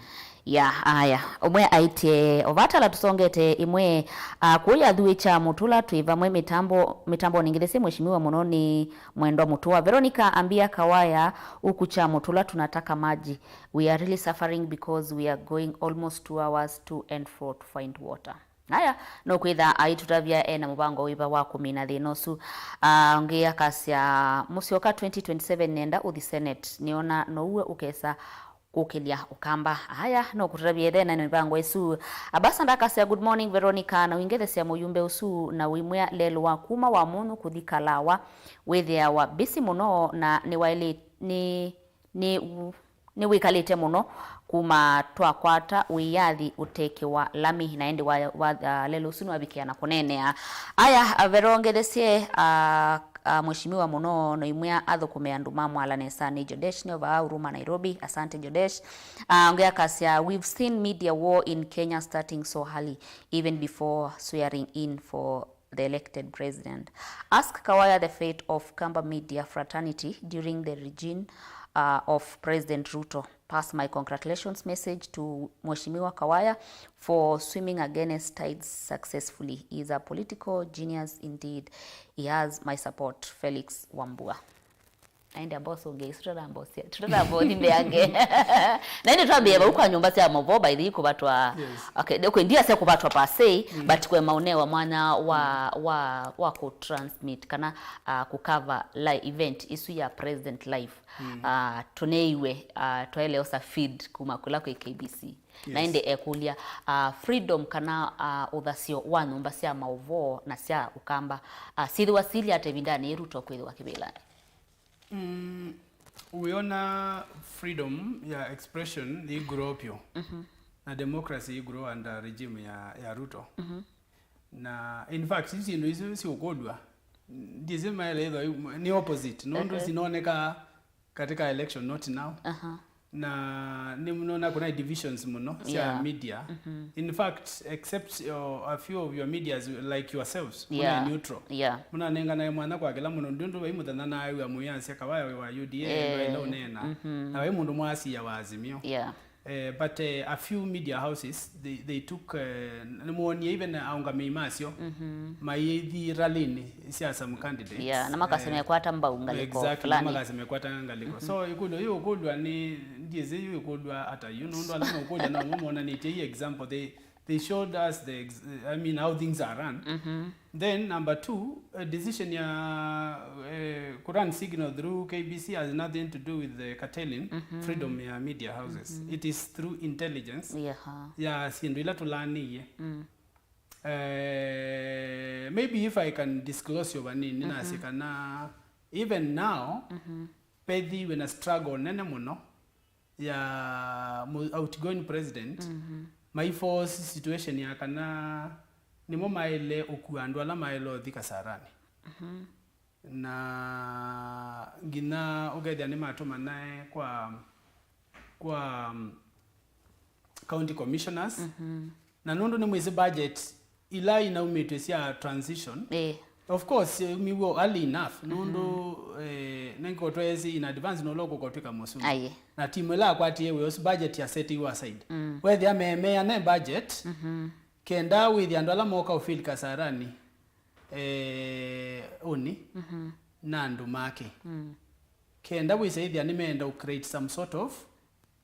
Ya, aya. Ũmwe aĩtye, o vata ala tũsongete ĩmwe, ah, kũya thuĩ kya mũtũla twĩ vamwe mĩtambo, mĩtambonĩ ngĩthesye mheshimiwa mũno nĩ Mwendwa Mũtũa. Veronica ambia Kawaya, huku cha Mutula tunataka maji. We are really suffering because we are going almost two hours to and fro to find water. Haya, no kwĩtha aitũtavya ena mũvango wĩva wa kũmina thĩna ũsu. Ah, ũngĩ akasya, Musyoka twenty twenty-seven nenda ũthi Senate. Nĩona nouwe ũkesa kũkĩlya Ũkamba. Aya, no kũtũtavye ethena na mĩvango ĩsu. Abasa ndakasya, "Good morning, Veronica, na ũingethesya mũyumbe ũsu na ũimwĩa lelũ wa kuma wa mũnyũ kũthi kalawa, wĩthĩawa busy mũno na nĩwaĩlĩ-, nĩ, nĩ, nĩwĩkalĩte mũno kuma twakwata wĩyathi ũtekĩwa lami, na ĩndĩ wa, wa, ah, lelũ ũsu nĩwavikĩa na kũneenea." Aya, ah, Vero ngethesye, ah, ah, mheshimiwa mũno, no imwĩa athũkũme andũ ma Mwala nesa. Nĩ Jodesh, nĩ ova Huruma, Nairobi. Asante, Jodesh. Ah, ũngĩ akasya, "We've seen media war in Kenya starting so early, even before swearing in for the elected president. Ask Kawaya the fate of Kamba media fraternity during the regime, uh, of President Ruto. Pass my congratulations message to Mheshimiwa Kawaya for swimming against tides successfully. He is a political genius indeed. He has my support. Felix Wambua." Aende boss ũngĩ, tũtarambosya, tũtarambothi mbeange. Na ĩndĩ twambĩĩa vau kwa nyũmba sya maũvoo, by the way, kũvatwa, yes, okay, okay, ndia sya kũvatwa per se, mm, but kwema ũnewa mwanya wa, mm, wa, wa kũ transmit kana, uh, kũ cover li-, event isu ya president live. Mm. Uh, tũneiwe, uh, twaeleosa feed kuma kũla kwĩ K B C. Na, yes, ĩndĩ ekũlya, uh, freedom kana, uh, ũthasyo wa nyũmba sya maũvoo na sya Ũkamba, uh, syĩthĩwa silĩ ata ĩvindanĩ yĩ Ruto kwĩthĩwa kĩvĩlanĩ? Mm, wĩona freedom ya expression yĩ grow vyũ, mhm, na democracy yĩ grow under regime ya, ya Ruto. Mhm. Na in fact, isu syĩndũ isu siũkũlw'a, ndyĩsĩ maeleethwa nĩ opposite, nũndũ, ehe, sinoneka katika election, not now. Aha. Na nĩmũnona kuna divisions mũno sya, yeah, media. Mhm. In fact, except, uh, a few of your medias like yourselves, yeah, muna neutral. Yeah. Mũnanenganae mwanya kwa kĩla mũndũ, nũndũ vai mũthenya naew'a mũyasya Kawaya wĩ wa U D A, eh, ndwaĩle ũneena. Mhm. Na vai mũndũ mwasiya wa Azimio. Yeah. Eh, but, eh, a few media houses, they, they took, eh, nĩmwonie even aũngamĩi masyo, mhm, maithi rallyinĩ sya some candidates. Yeah, na makasema, eh, ekwata mbau ngalĩko, exactly, fulani. Makasema ekwata ngalĩko. Mhm. So, ĩkũlyo yĩ ũkũlw'a nĩ, ndyĩsĩ yĩ ũkũlw'a ata yu, nũndũ ala meũkũlya no mo monanĩtye ĩ example. They, they showed us the ex-, I mean, how things are run. Mhm. Then number two, a decision ya, eh, kurun signal through K B C has nothing to do with the curtailing, mhm, freedom ya media houses. Mhm. It is through intelligence, yeah, ya syĩndũ ila tũlaanĩie. Mm. Eh, maybe if I can disclose yo vanini, mhm, nasye kana even now, mhm, pethiwe na struggle nene mũno ya mu-, outgoing president, mhm, mai force situation ya kana nĩmo maĩle ũkua andũ ala maĩle ũthi Kasarani. Mhm. Na nginya ũkethĩa nĩmatũmanae kwa, kwa, um, county commissioners. Mhm. Na nũndũ nĩmwĩsĩ budget ila inaumĩtw'e sya transition, eh, of course, eh, miw'o early enough, nũndũ, mhm, eh, nengotwesi in advance nũla ũkũkotw'ĩka mũsũmbĩ. Aye. Na timu ĩla yakwatie wĩa ũsu, budget ya set iwe aside. Mm. Wethĩa memeane budget, mhm, kenda wĩthĩa andũ ala moka ũfil Kasarani, eh, ũni, mhm, na andũ make. Mm. Kenda wĩsa ĩthĩa nĩmeenda ũ create some sort of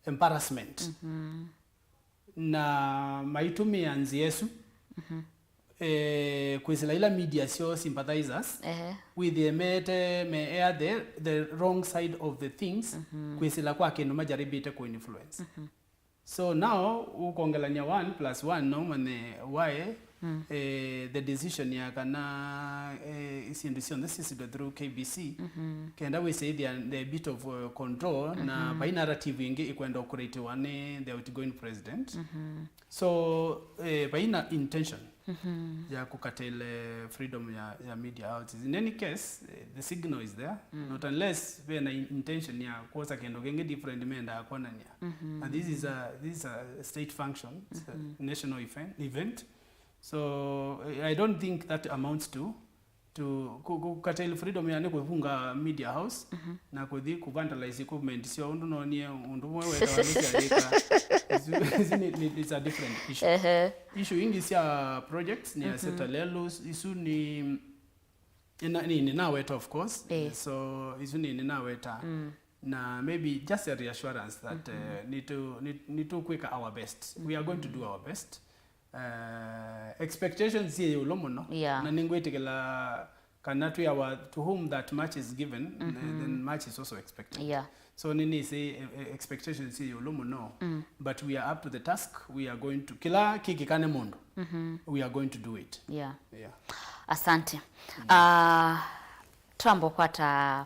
embarrassment. Mhm. Na maitũmĩa nzĩa ĩsu, mhm, eh, kwĩsĩla ila media syoo sympathizers, ehe, wĩthĩe mete, me air the, the wrong side of the things, mhm, kwĩsĩla kwa kĩndũ majaribĩte kũ influence. Mhm. So now, ũkongelany'a one plus one, no ũmanye why, mm, eh, the decision ya kana, eh, syĩndũ syonthe syĩsĩtwe through K B C, mhm, kenda wĩsĩthĩa the bit of, uh, control, na, mhm, vai narrative ĩngĩ ĩkwenda kũkũrĩtĩwa nĩ the outgoing president. Mhm. So, eh, vai na intention, mhm, ya kũkatele freedom ya, ya media houses. In any case, eh, the signal is there. Mm. Not unless ve na in-, intention ya kwosa kĩndũ kĩngĩ different mendaa kwonany'a. Mhm. And this is a, this is a state function, it's a, mhm, national event, event. So, eh, I don't think that amounts to, to ku-, ku-, curtail freedom, yani kũvunga media house, mhm, na kũthi kũ vandalize equipment syo, ũndũ nonie ũndũ ũmwe wetawa nĩ sya wĩka. Isu, isu ni, ni, it's a different issue. Ehe. Issue ingĩ sya projects nĩ, mhm, aseta lelũ, isu ni, nĩ, nĩ, nĩnaweta, of course. Eh. So, isu nĩ, nĩnaweta. Mm. Na maybe just a reassurance that, mhm, eh, nĩtũ-, nĩ-, nĩtũkwĩka our best. We are going to do our best. Eh, expectations syĩ ĩũlũ mũno. Yeah. Na nĩngwĩtĩkĩla kana twĩawa, to whom that much is given, mm-hmm, then much is also expected. Yeah. So nĩnĩsĩ, eh, eh, expectations syĩ ĩũlũ mũno, mm, but we are up to the task. We are going to, kĩla kĩkĩkane mũndũ, mm-hmm, we are going to do it. Yeah. Yeah. Asante. Mm. Ah, twamba ũkwata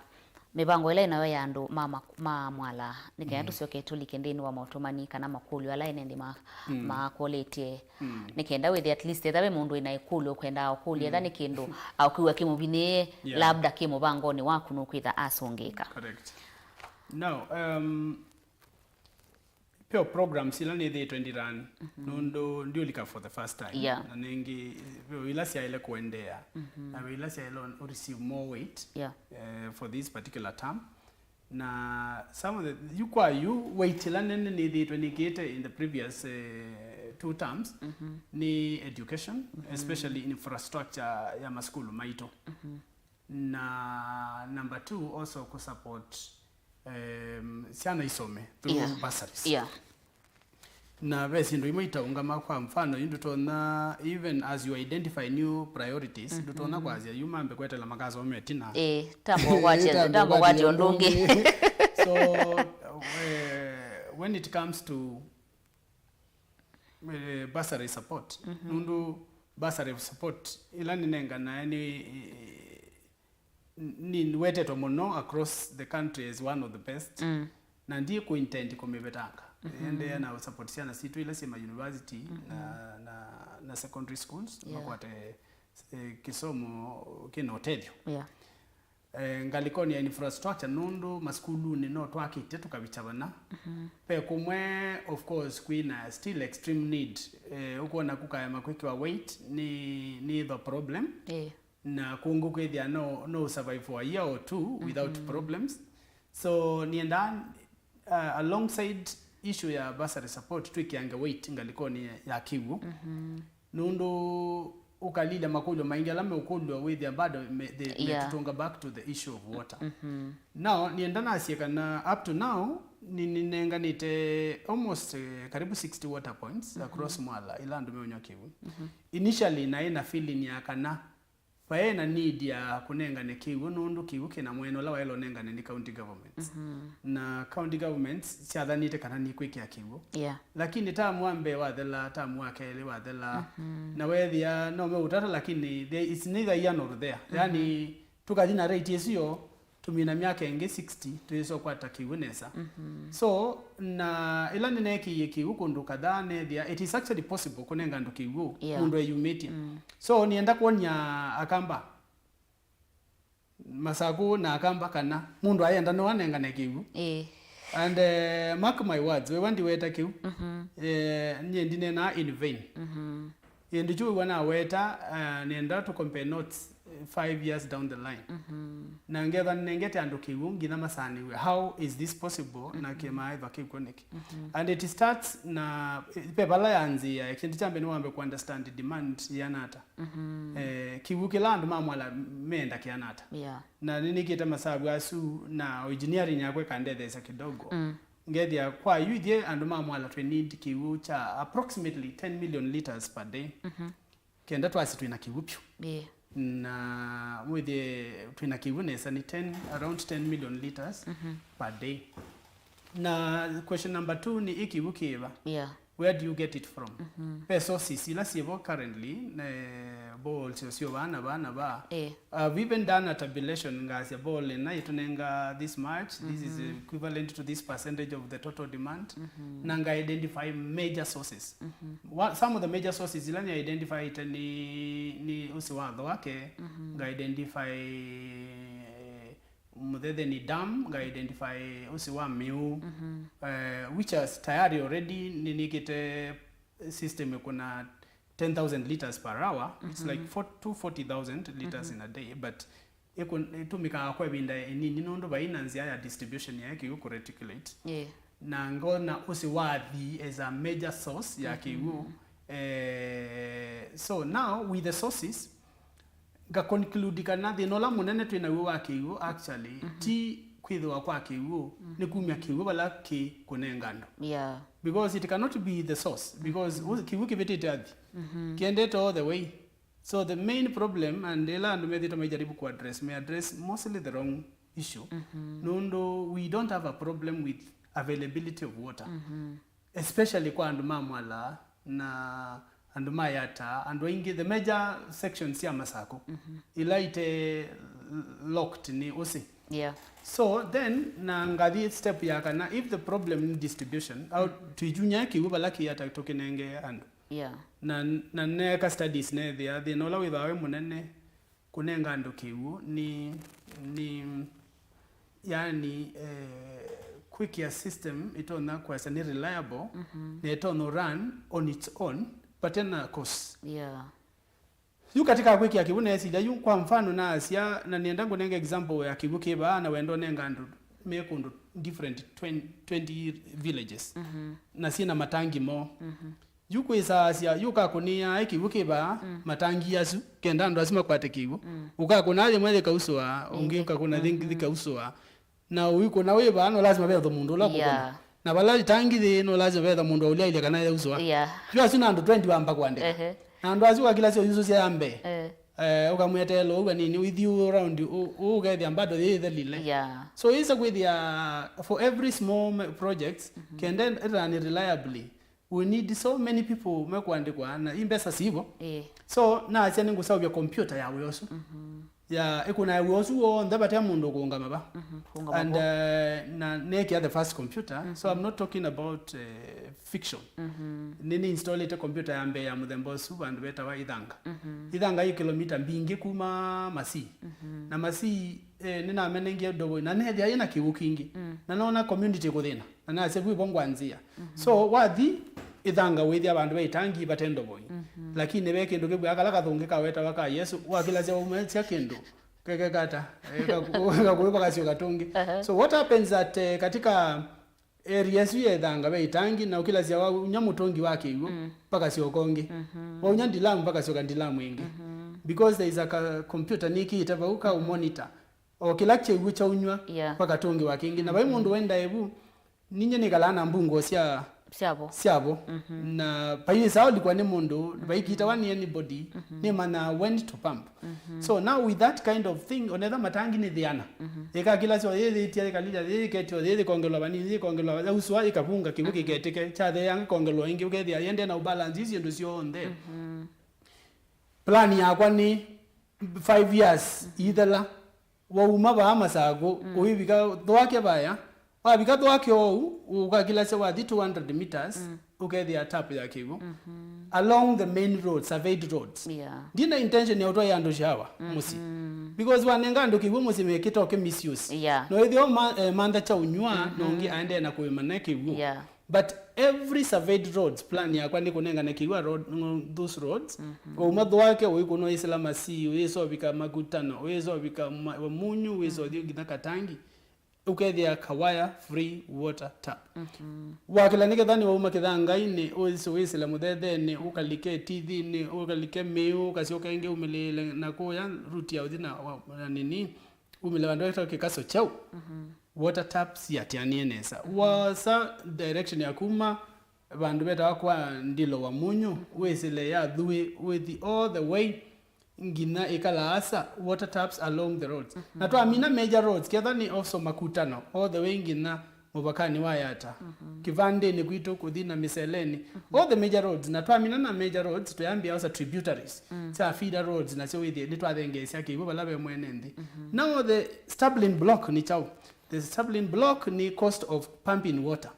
mĩvango ĩla ĩnayo ya andũ ma, ma, ma Mwala, nĩ kenda, mm, tũsyoke tũlike nthĩnĩ wa maũtũmani kana makũlyo ala ene nthĩ ma, mm, makũlĩtye. Mm. Nĩ kenda wĩthĩe at least etha ve mũndũ wĩna ĩkũlyo ũkwendaa ũkũlya, etha, mm, nĩ kĩndũ aũkwĩw'a kĩmũvinĩĩe, yeah, labda kĩ mũvangonĩ waku nũkwĩtha asũngĩka. Correct. Now, um, peo programs ila nĩthĩĩtwe ndi run, mhm, nũndũ ndiũlika for the first time. Yeah. Na nĩngĩ, peo ila syaĩle kũendeea, mhm, na ve ila syaĩle ũ receive more weight, yeah, eh, for this particular term. Na some of the, yu kwa yu, weight ĩla nene nĩthĩĩtwe nĩkĩte in the previous, eh, two terms, mhm, nĩ education, mhm, especially infrastructure ya masukulu maitũ. Mhm. Na number two, also kũ support, um, syana isome through, yeah, bursaries. Yeah. Na ve syĩndũ imwe itaũngama, kwa mfano, yu ndũtonya, even as you identify new priorities, mhm, ndũtonya kwasya yu mambe kwetela makasome ĩtina. Eh, tambo kwatya, eh, tambo kwatya ũndũ ũngĩ. So, eh, when it comes to, eh, bursary support, mhm, nũndũ bursary support ila nĩnenganae nĩ, nĩwetetwe mũno across the country as one of the best. Mm. Na ndiĩ kũ intend kũmĩvetanga. Mhm. Endeea na support syana sitũ ila syĩ ma university, mhm, na, na, na secondary schools, yeah, makwate, eh, kĩsomo kĩna ũtethyo. Yeah. Eh, ngalĩkonĩ ya infrastructure, nũndũ masukulunĩ no twakĩte tũkavikya vana. Mhm. Ve kũmwe, of course, kwĩna still extreme need. Eh, ũkwona kũkaema kwĩkĩwa weight nĩ, nĩ the problem. Eh. Na kũngũ kwĩthĩa no, no survive for a year or two without, mhm, problems. So, nĩenda, uh, alongside issue ya bursary support, twĩkĩange weight ngalĩkonĩ ya kĩw'ũ. Mhm. Nũndũ ũkalilya makũlyo maingĩ ala meũkũlw'a wĩthĩa bado me, they, yeah, metũtũnga back to the issue of water. Mhm. Now, nĩenda nasye kana up to now, nĩ, nĩnenganĩte almost, eh, karibu sixty water points, mhm, across Mwala, ila andũ meũnywa kĩw'ũ. Mhm. Initially, naĩ na feeling ya kana vaĩ na need ya kũnengane kĩw'ũ, nũndũ kĩw'ũ kĩna mwena ũla waĩle ũnengane nĩ county governments. Mhm. Na county governments syathanĩte kana nĩkwĩkĩa kĩw'ũ. Yeah. Lakini tamu wa mbee wathela, tamu wa kelĩ wathela, mhm, na wethĩa no meũtata, lakini there is neither here nor there. Mhm. Yani, tũkathi na rate ĩsu yo, tũmina myaka ĩngĩ sixty, twĩsa ũkwata kĩw'ũ nesa. Mhm. So, na ĩla nĩneekĩie kĩw'ũ kũndũ kadhaa, neethĩa it is actually possible kũnenga andũ kĩw'ũ, yeah, mũndũ eyumĩtye. Mm. So, nĩenda kwony'a Akamba Masakũ na Akamba kana mũndũ ayenda no anengane kĩw'ũ. Ĩĩ. And, eh, mark my words, wĩwa ndiweta kĩu. Mhm. Eh, nyie ndinenaa in vain. Mhm. Kĩndũ kyu wĩwa naweta, eh, nenda to compare notes, eh, five years down the line. Mhm. Na ngetha nengete andũ kĩw'ũ nginya masanĩw'e. How is this possible? Na, mhm, kĩmaĩthwa kĩkw'o nĩkĩ? Mhm. And it starts na, eh, ve vala yanzĩĩa, kĩndũ kya mbee nĩ wambe ku understand demand yĩana ata. Mhm. Eh, kĩw'ũ kĩla andũ ma Mwala menda kĩana ata. Yeah. Na nĩnĩkĩte masavu asu na engineering yakwa ĩkandetheesya kidogo. Mm. Ngethĩa kwa yu ithyĩ andũ ma Mwala twĩ need kĩw'ũ kya approximately ten million liters per day. Mhm. Kenda twasi twĩna kĩw'ũ vyũ. Yeah. Na mwĩthĩe twĩna kĩw'ũ nesa nĩ ten, around ten million liters, mhm, per day. Na question number two nĩ ĩ kĩw'ũ kĩva? Yeah. Where do you get it from? Mhm. Ve sources ila syĩvo currently, ne boreholes syo vaa na vaa na vaa. Eh. I've even done a tabulation, ngasya borehole ĩna ĩtũnenga this much, this is, mhm, equivalent to this percentage of the total demand. Mhm. Na nga identify major sources. Mhm. Wa-, some of the major sources ila nĩ identified nĩ, nĩ ũsĩ wa Thwake, mhm, nga identify, eh, Mũthetheni Dam, nga identify ũsĩ wa Mĩu, mhm, eh, which is tayari already nĩnĩkĩte system ĩkũna ten thousand liters per hour. It's, mhm, like four, to forty thousand liters, mhm, in a day, but ĩkũ-, ĩtũmĩkaa kwa ĩvinda ĩnini nũndũ vai na nzĩa ya distribution ya kĩw'ũ kũ reticulate. Yeah. Na ngona ũsĩ wa Athi as a major source ya, mhm, kĩw'ũ. Eh, so now with the sources, nga conclude kana thĩna ũla mũnene twĩ naw'o wa kĩw'ũ, actually, mhm, ti kwĩthĩwa kwa kĩw'ũ, mhm, nĩ kumya kĩw'ũ vala kĩ kũnenga andũ. Yeah. Because it cannot be the source, because, mhm, ũ-, kĩw'ũ kĩvĩtĩte Athi. Mhm. Kĩendete all the way. So the main problem, and ĩla andũ methĩĩtwe maijaribu ku address, may address mostly the wrong issue. Nũndũ we don't have a problem with availability of water, especially kwa andũ ma Mwala na andũ ma Yatta, andũ aingĩ, the major sections sya Masakũ ila ite locked nĩ ũsĩ. Yeah. So then, na ngathi step ya kana, if the problem ni distribution, au tuijunya kĩw'ũ vala kĩata tũkĩnenge andũ. Yeah. Na, na neka studies nethĩa thĩna ũla wĩthĩawa wĩ mũnene kũnenga andũ kĩw'ũ nĩ, nĩ, yani, eh, kwĩkĩa system ĩtonya kwasya nĩ reliable, na ĩtonya run on its own, but ena cost. Yeah. Yu katika kwĩkĩa kĩw'ũ nesilya, yu kwa mfano naasya, na nĩenda ngũnenge example ya kĩw'ũ kĩ vaa, na wenda ũnenga andũ me kũndũ different twenty, twenty villages, na syĩna matangi moo. Yu kwĩsaasya, yu ũkakũnĩaa kĩw'ũ kĩ vaa, matangi asu, kenda andũ asu makwate kĩw'ũ. Ũkakũna yĩmwe yĩkausũa, ũngĩ ũkakũna yĩngĩ yĩkausũa. Na ũikũna wĩ vaa, no lazima vethwe mũndũ ũla ũkũkũna. Yeah. Na vala itangi yĩ, no lazima vethwe mũndũ aũlyaĩlya kana yausũa. Yeah. Yu asu na andũ twenty wamba kũandĩka. Ehe. Na andũ asu wakila syo yusũsya ya mbee. Eh. Eh, ũkamwĩeteela ũu vanini, ũithi ũ round, ũ-, ũ-, ũkethĩa bado yĩ ĩthelile. Yeah. So, ĩsa kwĩthĩa for every small ma-, projects, kenda ĩtani reliably, we need so many people mekũandĩkwa, na i mbesa sivo. Eh. So, nasya nĩngũseũvya computer ya wĩa ũsu. Ya, ĩkũna ya wĩa ũsu w'onthe vate mũndũ ũkũũngama va. Kũũngama vo. And, uh, na nekĩa the first computer. So I'm not talking about, uh, fiction. Nĩ, nĩ installĩte computer ya mbee ya mũthemba ũsu vandũ vetawa Ithanga. Ithanga yĩ kilomita mbingĩ kuma Masii. Na Masii, eh, nĩnamenengie ndovoi, na nethĩa yĩna kĩw'ũ kingĩ. Na nona community kũthĩna. Na nasya vu ĩvo ngwanzĩa. So, wathi Ithanga wĩthĩa vandũ ve itangi vate ndovoi. Lakini ve kĩndũ kĩvw'aa kala kathũngĩ kawetawa ka Yesu, wakilasya waumĩsya kĩndũ. Kekekata, eh, kaku-, kakũyũ pakasyoka tũngĩ. So what happens that, eh, katika area ĩsu ya Ithanga ve itangi, na ũkilasya waunya mũtũngi wa kĩw'ũ, pakasyoka ũngĩ. Waunya ndilamu, pakasyoka ndilamu ĩngĩ. Because there is a ka-, computer nĩkĩĩte vau ka ũmonitor. O kĩla kĩw'ũ kyaunywa, yeah, pakatũngiwa kĩngĩ. Na vai mũndũ wendae vu, ninyie nĩkalaa na mbungũo sya, syavo, syavo. Na vai ĩsaa ũlikwa nĩ mũndũ, vai kitawa nĩ anybody, nĩmanyaa when to pump. So now with that kind of thing, onetha matangi nĩ thĩana. Ĩkakila syo, yĩ yĩtia, ĩkalila, yĩ yĩketio, yĩ yĩkongelwa vanini, yĩkongelwa, yausũa, ĩkavunga, kĩw'ũ kĩketĩke, kyatheea, ĩkongelwa ĩngĩ, ũkethĩa yende na ũbalance isu syĩndũ syonthe. Plan yakwa nĩ five years ithela. Wauma vaa Masakũ, ũivika Thwake vaya. Wavika Thwake oou, ũkakilasya wathi two hundred meters, ũkethĩa tap ya kĩw'ũ. Along the main road, surveyed roads. Yeah. Ndina intention ya ũtwaĩa andũ shower mũsyĩ. Because wanenga andũ kĩw'ũ mũsyĩ mekĩta ũkĩ misuse. Yeah. No ĩthĩwa ma-, eh, mantha kya ũnywa, na ũngĩ aendee na kũĩma ne kĩw'ũ. Yeah. But every surveyed roads, plan yakwa nĩ kũnengane kĩw'ũ road, those roads. Wauma Thwake, ũikũna ũyĩsĩla Masii, ũyĩsovika Makutano, ũyĩsovika ma-, Wamunyu, ũyĩsothi nginya Katangi, ũkethĩa kawaya free water tap. Wakĩla nĩ ketha nĩ wauma Kĩthangainĩ, ũyĩsĩ-, ũyĩsĩle Mũthethenĩ, ũkalike Tithinĩ, ũkalike Mĩũ, ũkasyoka ĩngĩ umĩlĩĩle na kũya route ya ũthi na wa-, na nini, umĩle vandũ vetawa Kĩkaso Kyaũ. Water taps yatianĩe nesa. Wasa direction ya kuma vandũ vetawa kwa Ndilo Wamunyu, wĩsĩle ya Thuĩ, wĩthi all the way nginya Ikalaasa, water taps along the roads. Na twamina major roads, ketha nĩ also Makutano, all the way nginya mũvakanĩ wa Yatta. Kĩvandĩnĩ kwitũ kũthi na Mĩseleni. All the major roads, na twamina na major roads, tũyambĩa osa tributaries. Sya feeder roads, nasyo wĩthĩe nĩtwathengeesya kĩw'ũ vala ve mwene nthĩ. Now the stumbling block nĩ kyaũ? The stumbling block nĩ cost of pumping water.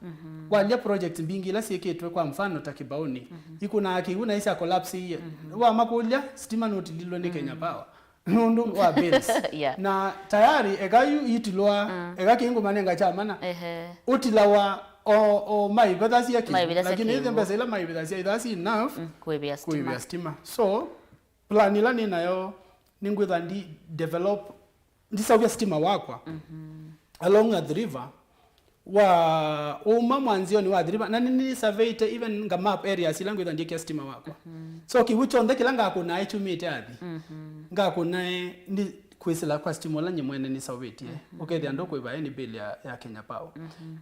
Walya project mbingĩ ila syĩkĩtwe, kwa mfano, ta Kĩbaũnĩ, ikũnaa kĩw'ũ na isya collapse iye. Wamakũlya, stima nũtililwe nĩ Kenya Power nũndũ wa bills. Yeah. Na tayari eka yu itilwa, eka kĩngũmanenga kya mana, ũtilawa o, o maivĩthasya kĩw'ũ. Maivĩthasya kĩw'ũ. Lakini ithe mbesa ila maivĩthasya ithaa si enough kũĩvĩa stima. Kũĩvĩa stima. So, plan ila nĩ nayo, nĩngwĩtha ndi develop ndiseũvya stima wakwa along Athi River, wa uma mwanzĩonĩ wa Athi River, na nĩnĩsurveyĩte even nga map areas ila ngwĩtha ndiĩkĩa stima wakwa. So kĩw'ũ kyonthe kĩla ngakũnae kyumĩte Athi, ngakũnae nĩ kwĩsĩla kwa stima ũla nyie mwene nĩseũvĩtye, ũkethĩa ndũkũĩva any bill ya, ya Kenya Power.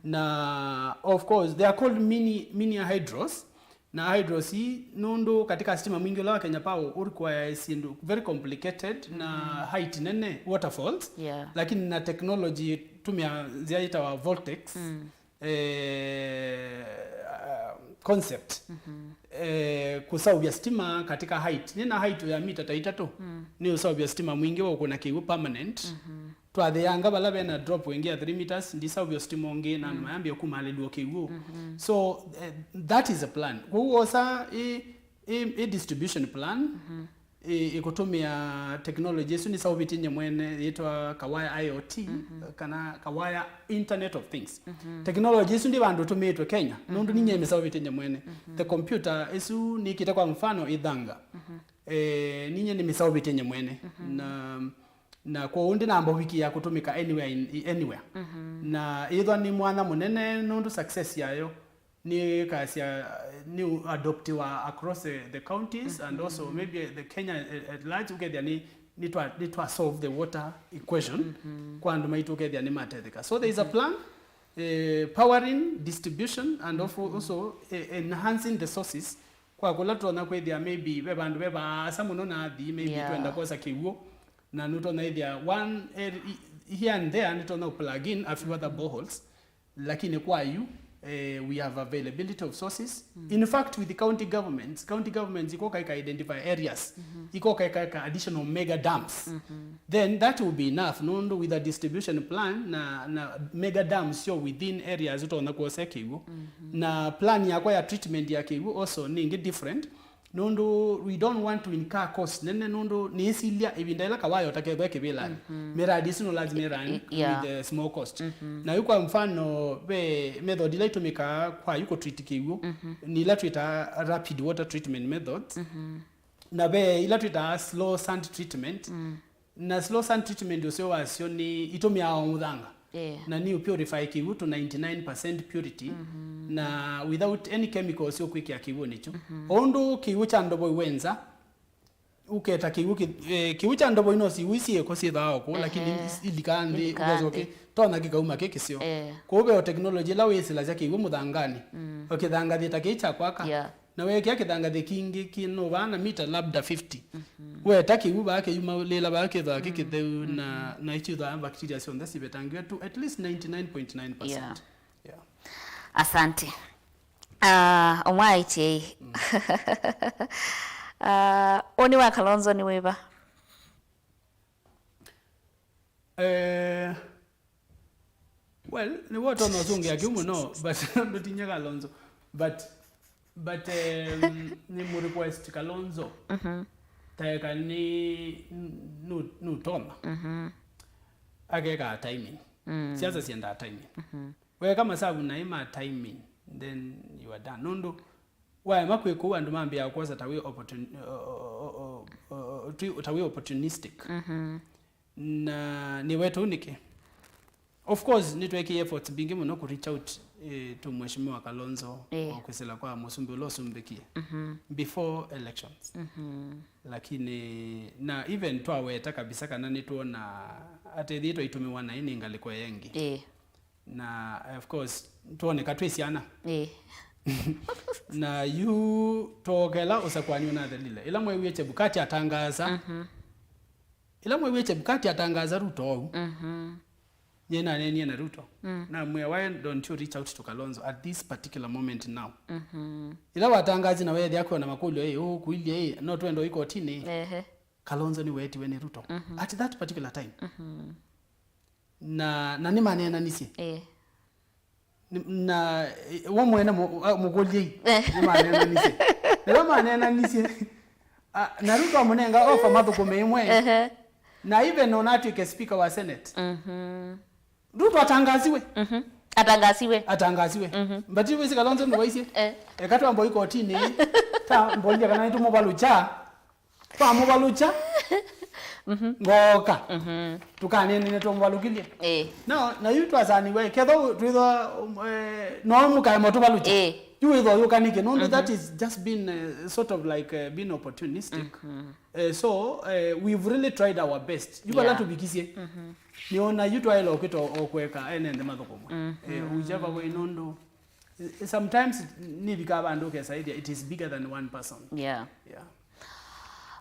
Na of course they are called mini, mini hydros. Na hydros ii, nũndũ katika stima mwingĩ ũla wa Kenya Power ũrequire syĩndũ very complicated na height nene, waterfalls, Yeah. lakini na technology tũmĩa nzĩa yĩtawa vortex, eh, uh, concept, eh, kũsaũvya stima katika height. Nĩ na height ya mita ta itatũ, nĩ ũsaũvya stima mwingĩ wa ũkũna kĩw'ũ permanent. Twathĩanga vala vena drop ĩngĩ ya three meters, ndisaũvya stima ũngĩ, na andũ mayambie kumalĩlw'a kĩw'ũ. So, eh, that is a plan. Kwoou wosa ĩ, ĩ, ĩ distribution plan, ĩ, ĩkũtũmĩa technology ĩsu nĩsaũvĩtye nye mwene, yĩtwa Kawaya I O T, kana Kawaya Internet of Things. Technology ĩsu ndĩ vandũ ĩtũmĩĩtwe Kenya, nũndũ ninye mĩsaũvĩtye nye mwene. The computer ĩsu nĩkĩte kwa mfano ĩthanga. Eh, ninye nĩmĩsaũvĩtye nye mwene. Na, na kwoou ndĩnamba ũvikĩa kũtũmĩka anywhere in, anywhere. Na ĩthwa nĩ mwanya mũnene nũndũ success yayo nĩ kasya, nĩ adoptiwa across the, the counties and also maybe the Kenya at, at large, ũkethĩa nĩ, nĩ twa, nĩ twa solve the water equation kwa andũ maitũ, ũkethĩa nĩ matetheka. So there is a plan, eh, powering, distribution and also, also eh, enhancing the sources kwa kũla tũtonya kwĩthĩa maybe ve vandũ ve vaasa mũno na athii maybe Yeah. twenda kwosa kĩw'ũ, na nũtonya ĩthĩa one area, here and there nĩtonya plug in a few other boreholes. Lakini kwa yu, eh, we have availability of sources. In fact, with the county governments, county governments ikoka ika identify areas, ikoka ika ika additional mega dams. Then that will be enough, nũndũ with a distribution plan na, na mega dams syo within areas ũtonya kwosa kĩw'ũ. Na plan yakwa ya treatment ya kĩw'ũ also nĩ ĩngĩ different. Nũndũ we don't want to incur cost nene, nũndũ nĩĩsilya ĩvinda ĩla Kawaya ũtakethwa kĩvĩlanĩ, miradi ĩsu no lazima ĩran I- yeah. with a small cost. Na yu kwa mfano, ve method ila itũmĩkaa kwa yu kũtreat kĩw'ũ, nĩ ila twĩtaa rapid water treatment methods, na ve ila twĩtaa slow sand treatment. Na slow sand treatment ũseo wasyo nĩ itũmĩaa o mũthanga. Yeah. Na nĩ purify kĩw'ũ to ninety-nine percent purity, na without any chemicals ũkwĩkĩa kĩw'ũnĩ kyu. O ũndũ kĩw'ũ kya ndovo iwenza, ũketa kĩw'ũ kĩ-, eh, kĩw'ũ kya ndovo ino siw'ũ isi ĩko syĩthaa o kũu, lakini Ehe. is- ilikaa nthĩ, Ilikaa ũkethĩa nthĩ. ũkĩ-, tonya kĩkauma kĩ kĩseo. Eh. Kwoou ve o technology ĩla wĩsĩlasya kĩw'ũ mũthanganĩ, o kĩthangathĩ ta kĩĩ kya kwaka, Yeah. na weekĩa kĩthangathĩ kingĩ kĩ no vaa na mita labda fifty. Weta kĩw'ũ vaa kĩyumaũlĩĩla vaa kĩthwaa kĩ kĩtheu, na, na ikyuthwaa bacteria syonthe sivetangĩwe to at least ninety-nine point nine percent. Yeah. Yeah. Asante. Ah, omwaĩtyei. Ah, ũnĩ wa Kalonzo nĩ wĩva? Eh, well, nĩwe ũtonya ũsũngĩa kĩu mũno, but ndũtinye Kalonzo. But, but, um, nĩ mũ request Kalonzo. Taeka nĩ, nũ-, nũtonya. Akekaa timing. Siasa siendaa timing. Weka masavu naĩ ma timing, then you are done. Nũndũ waema kwĩka ũu, andũ mambĩaa kwosa ta wĩ opportun-, o-, o-, o-, o-, o-, twi-, ta wĩ opportunistic. Na nĩwetũ nĩkĩ? Of course, nĩtwekie efforts mbingĩ mũno kũ reach out, eh, to Mheshimiwa Kalonzo, Eh. o kwĩsĩla kwa mũsumbĩ ũla ũsumbĩkie before elections. Lakini, na even twaweta kabisa kana nĩtwona atĩ ethĩwa twaitũmĩwa naĩ nĩ ngalĩko ĩngĩ. Eh. Na, of course, twoneka twĩ syana. Eh. Na yu twokela ũsakũani ũnathelile. Ĩla mwewie Chebukati atangaasa, ĩla mwewie Chebukati atangaasa Ruto ũu, nyie naneenie na Ruto. Namwĩa, "Why don't you reach out to Kalonzo at this particular moment now?" Ĩla watangaasi na weethĩa kwĩona makũlyo, "Ĩ, ũkũilye, ĩ, no twende ikotinĩ." Ehe. Kalonzo nĩweetiwe nĩ Ruto at that particular time. Na, na nĩmaneenanisye. Eh. Nĩ-, na, eh, we mwene mũ-, a, mũkũlyei. Eh. Nĩmaneenanisye. Na we maneenanisye. A, na Ruto amũnenga offer mathũkũme ĩmwe. Ehe. Na even ona atw'ĩke speaker wa Senate. Ruto atangasiwe. Atangasiwe. Atangasiwe. But wĩsĩ Kalonzo nĩwaisye. Eh. Eka twambo ikotinĩ. Ta mbolia kana nĩtũmũvalũkya. Twamũvalũkya. Ngooka. Tũkaneenene twamũvalũkilye. Eh. No, na yu twasaniwe, kethwa twĩthwa, um, eh, no mũkae mũtũvalũkya. Eh. Yu wĩthwa yũka nĩkĩ? Nũndũ that is just been, eh, sort of like, eh, been opportunistic. Eh, so, eh, we've really tried our best. Yu vala Yeah. tũvikisye. Nĩona yu twaĩle ũkwĩta o kweka ene nthĩ mathũkũmwe. Eh, whichever way nũndũ Sometimes nĩvikaa vandũ ũkesa ĩthĩa it is bigger than one person. Yeah. Yeah.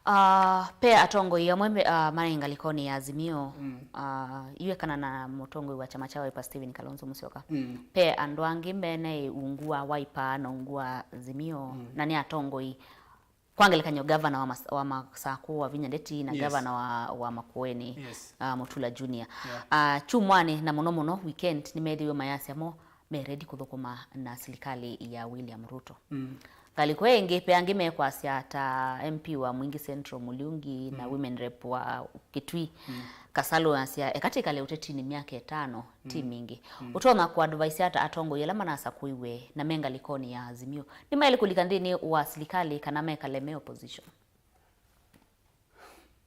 Uh, pe atongoi amwe me- uh, marĩ ngalĩkonĩ ya Azimio. Mm. Uh, iwekana na mũtongoi wa kyama kya Wiper Stephen Kalonzo Musyoka. Mm. Pe andũ angĩ mena ungu wa Wiper na ungu wa Azimio, mm, na nĩ atongoi, kwa ngelekany'o, gavana wa, Mas wa Masakũ, Wavinya Ndeti, na, yes, gavana wa, wa Makueni, yes, uh, Mutula Junior. Yeah. Uh, kyumwanĩ na mũno mũno weekend nĩmethĩwe mayasya mo me ready kũthũkũma na silikalĩ ya William Ruto. Mm. Ngalĩko ĩngĩ, pe angĩ mekwasya ta M P wa Mwingi Central Muliungi na, mm, women rep wa Kitui, mm, Kasalu, asya eka twĩkale ũtetinĩ myaka ĩtano, mm, ti mingĩ. Mm. Ũtonya kũadvise ata atongoi ala manasakũiwe na me ngalĩkonĩ ya Azimio? Nĩmaĩle kũlika nthĩnĩ wa silikalĩ kana mekale me opposition?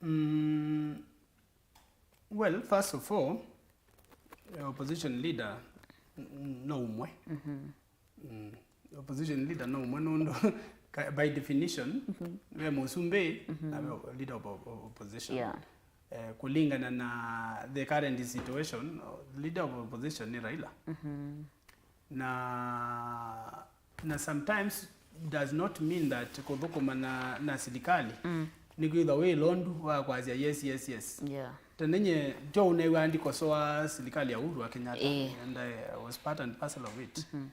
Mm, well, first of all, eh, opposition leader n- n- no ũmwe. Mm. Opposition leader no ũmwe nũndũ ka- by definition, ve mũsumbĩ na ve leader of op- op- opposition. Yeah. Eh, kũlingana na the current situation, leader of opposition nĩ Raila. Na na sometimes does not mean that kũthũkũma na, na silikalĩ, mm, nĩ kwĩthwa wĩ ĩlondu wa kwasya yes, yes, yes. Yeah. Tene nye tyo ũneew'a ndikosoa silikalĩ ya Uhuru wa Kenyatta, eh, and I was part and parcel of it. Mhm.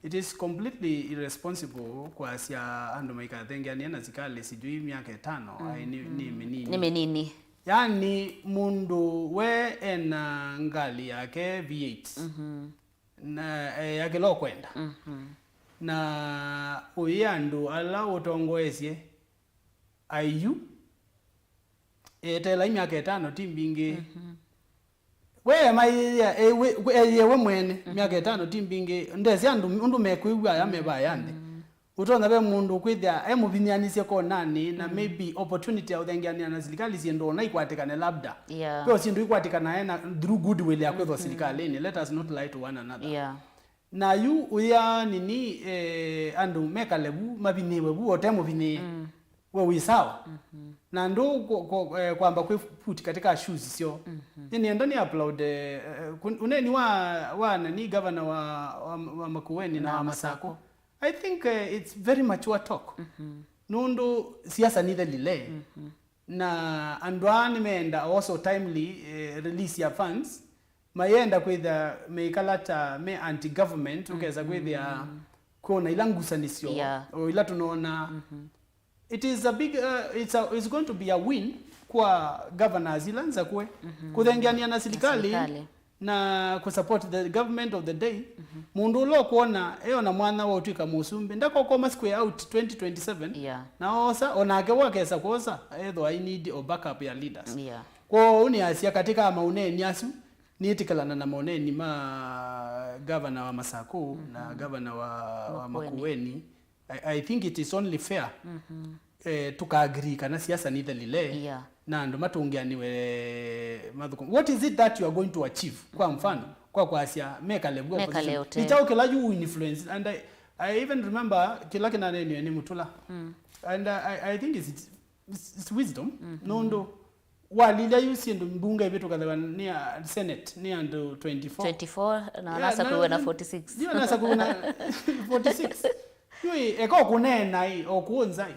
It is completely irresponsible kwasya andũ maikathengeanĩa na sikalĩ sijui myaka ĩtano, ai, nĩ, nĩ mĩnini. Nĩ mĩnini. Yani mũndũ we ena ngalĩ yake V eight. Mhm. Na, eh, ya kĩla ũkwenda. Mhm. Na ũyĩ andũ ala ũtongoesye ayu, eteelai myaka ĩtano ti mbingĩ. Mhm. We maĩĩa, eh, we, we, eĩe we mwene, mhm, myaka ĩtano ti mbingĩ. Ndesĩ andũ ũndũ mekwĩw'a aya me vaya nthĩ. Mhm. Ũtonya ve mũndũ ũkwĩthĩa e mũvinyĩanĩsye konanĩ, na, mhm, maybe opportunity ya ũthengeanĩa na silikalĩ syĩndũ ona ikwatĩkane labda. Yeah. Kwĩ o syĩndũ ikwatĩkana ena through goodwill ya kwĩthwa, mhm, silikalĩnĩ. Let us not lie to one another. Yeah. Na yu ũya nini, eh, andũ mekale vu, mavinyĩwe vu, ote mũvinyĩe. Mm. We wĩ sawa. Mhm. Na ndũ ku- ku- eh, kwamba kwĩ put katika shoes syo. Mhm. Nĩ nĩenda nĩ applaud, eh, eh, kun- ũneni wa, wa nani, gavana wa, wa, wa Makueni na, na wa Masakũ. Masakũ. I think, eh, it's very mature talk. Mhm. Nũndũ siasa nithelile. Mhm. Na andũ aa nĩmeenda also timely, eh, release ya funds, mayenda kwĩthĩa meikala ta me anti government, ũkesa kwĩthĩa kwĩna ila ngusanĩsyo, yeah, o ila tũnoona. Mhm. It is a big, uh, it's a, it's going to be a win kwa governors ila nzakwe, mhm, kũthengeanĩa na silikalĩ. Silikalĩ. Na kũ support the government of the day. Mhm. Mũndũ ũla ũkwona eona mwanya wa ũtw'ĩka mũsumbĩ, ndakokoma square out twenty twenty-seven. Yeah. Na oosa, onake wakesa kwosa, ethwa I need o backup ya leaders. Yeah. Kwoou nĩasya katika maũneeni asu, nĩtĩkĩlana na maũneeni ma gavana wa Masakũ na gavana wa, wa Makueni. Makueni. I, I think it is only fair, mhm, eh, tũka agree kana siasa nithelile, yeah, na andũ matũngĩanĩwe mathũkũma. What is it that you are going to achieve? Kwa mfano, kwa kwasya mekale vu opposition. Mekale ũtee. Nĩ kyaũ kĩla you influence? And I, I even remember kĩla kĩnaneenwe nĩ Mutula. Mm. And I, I think it's, it's, it's wisdom. Mhm. Nũndũ walilya yu syĩndũ mbunge ivĩtũkathĩwa nĩ a- Senate nĩ andũ twenty-four. Twenty-four, na, yeah, nasa kwĩw'a na forty-six. Ndio nasa kwĩw'a na forty-six. Yu ĩ, eka o kũneena ĩ, o kũũnza ĩ.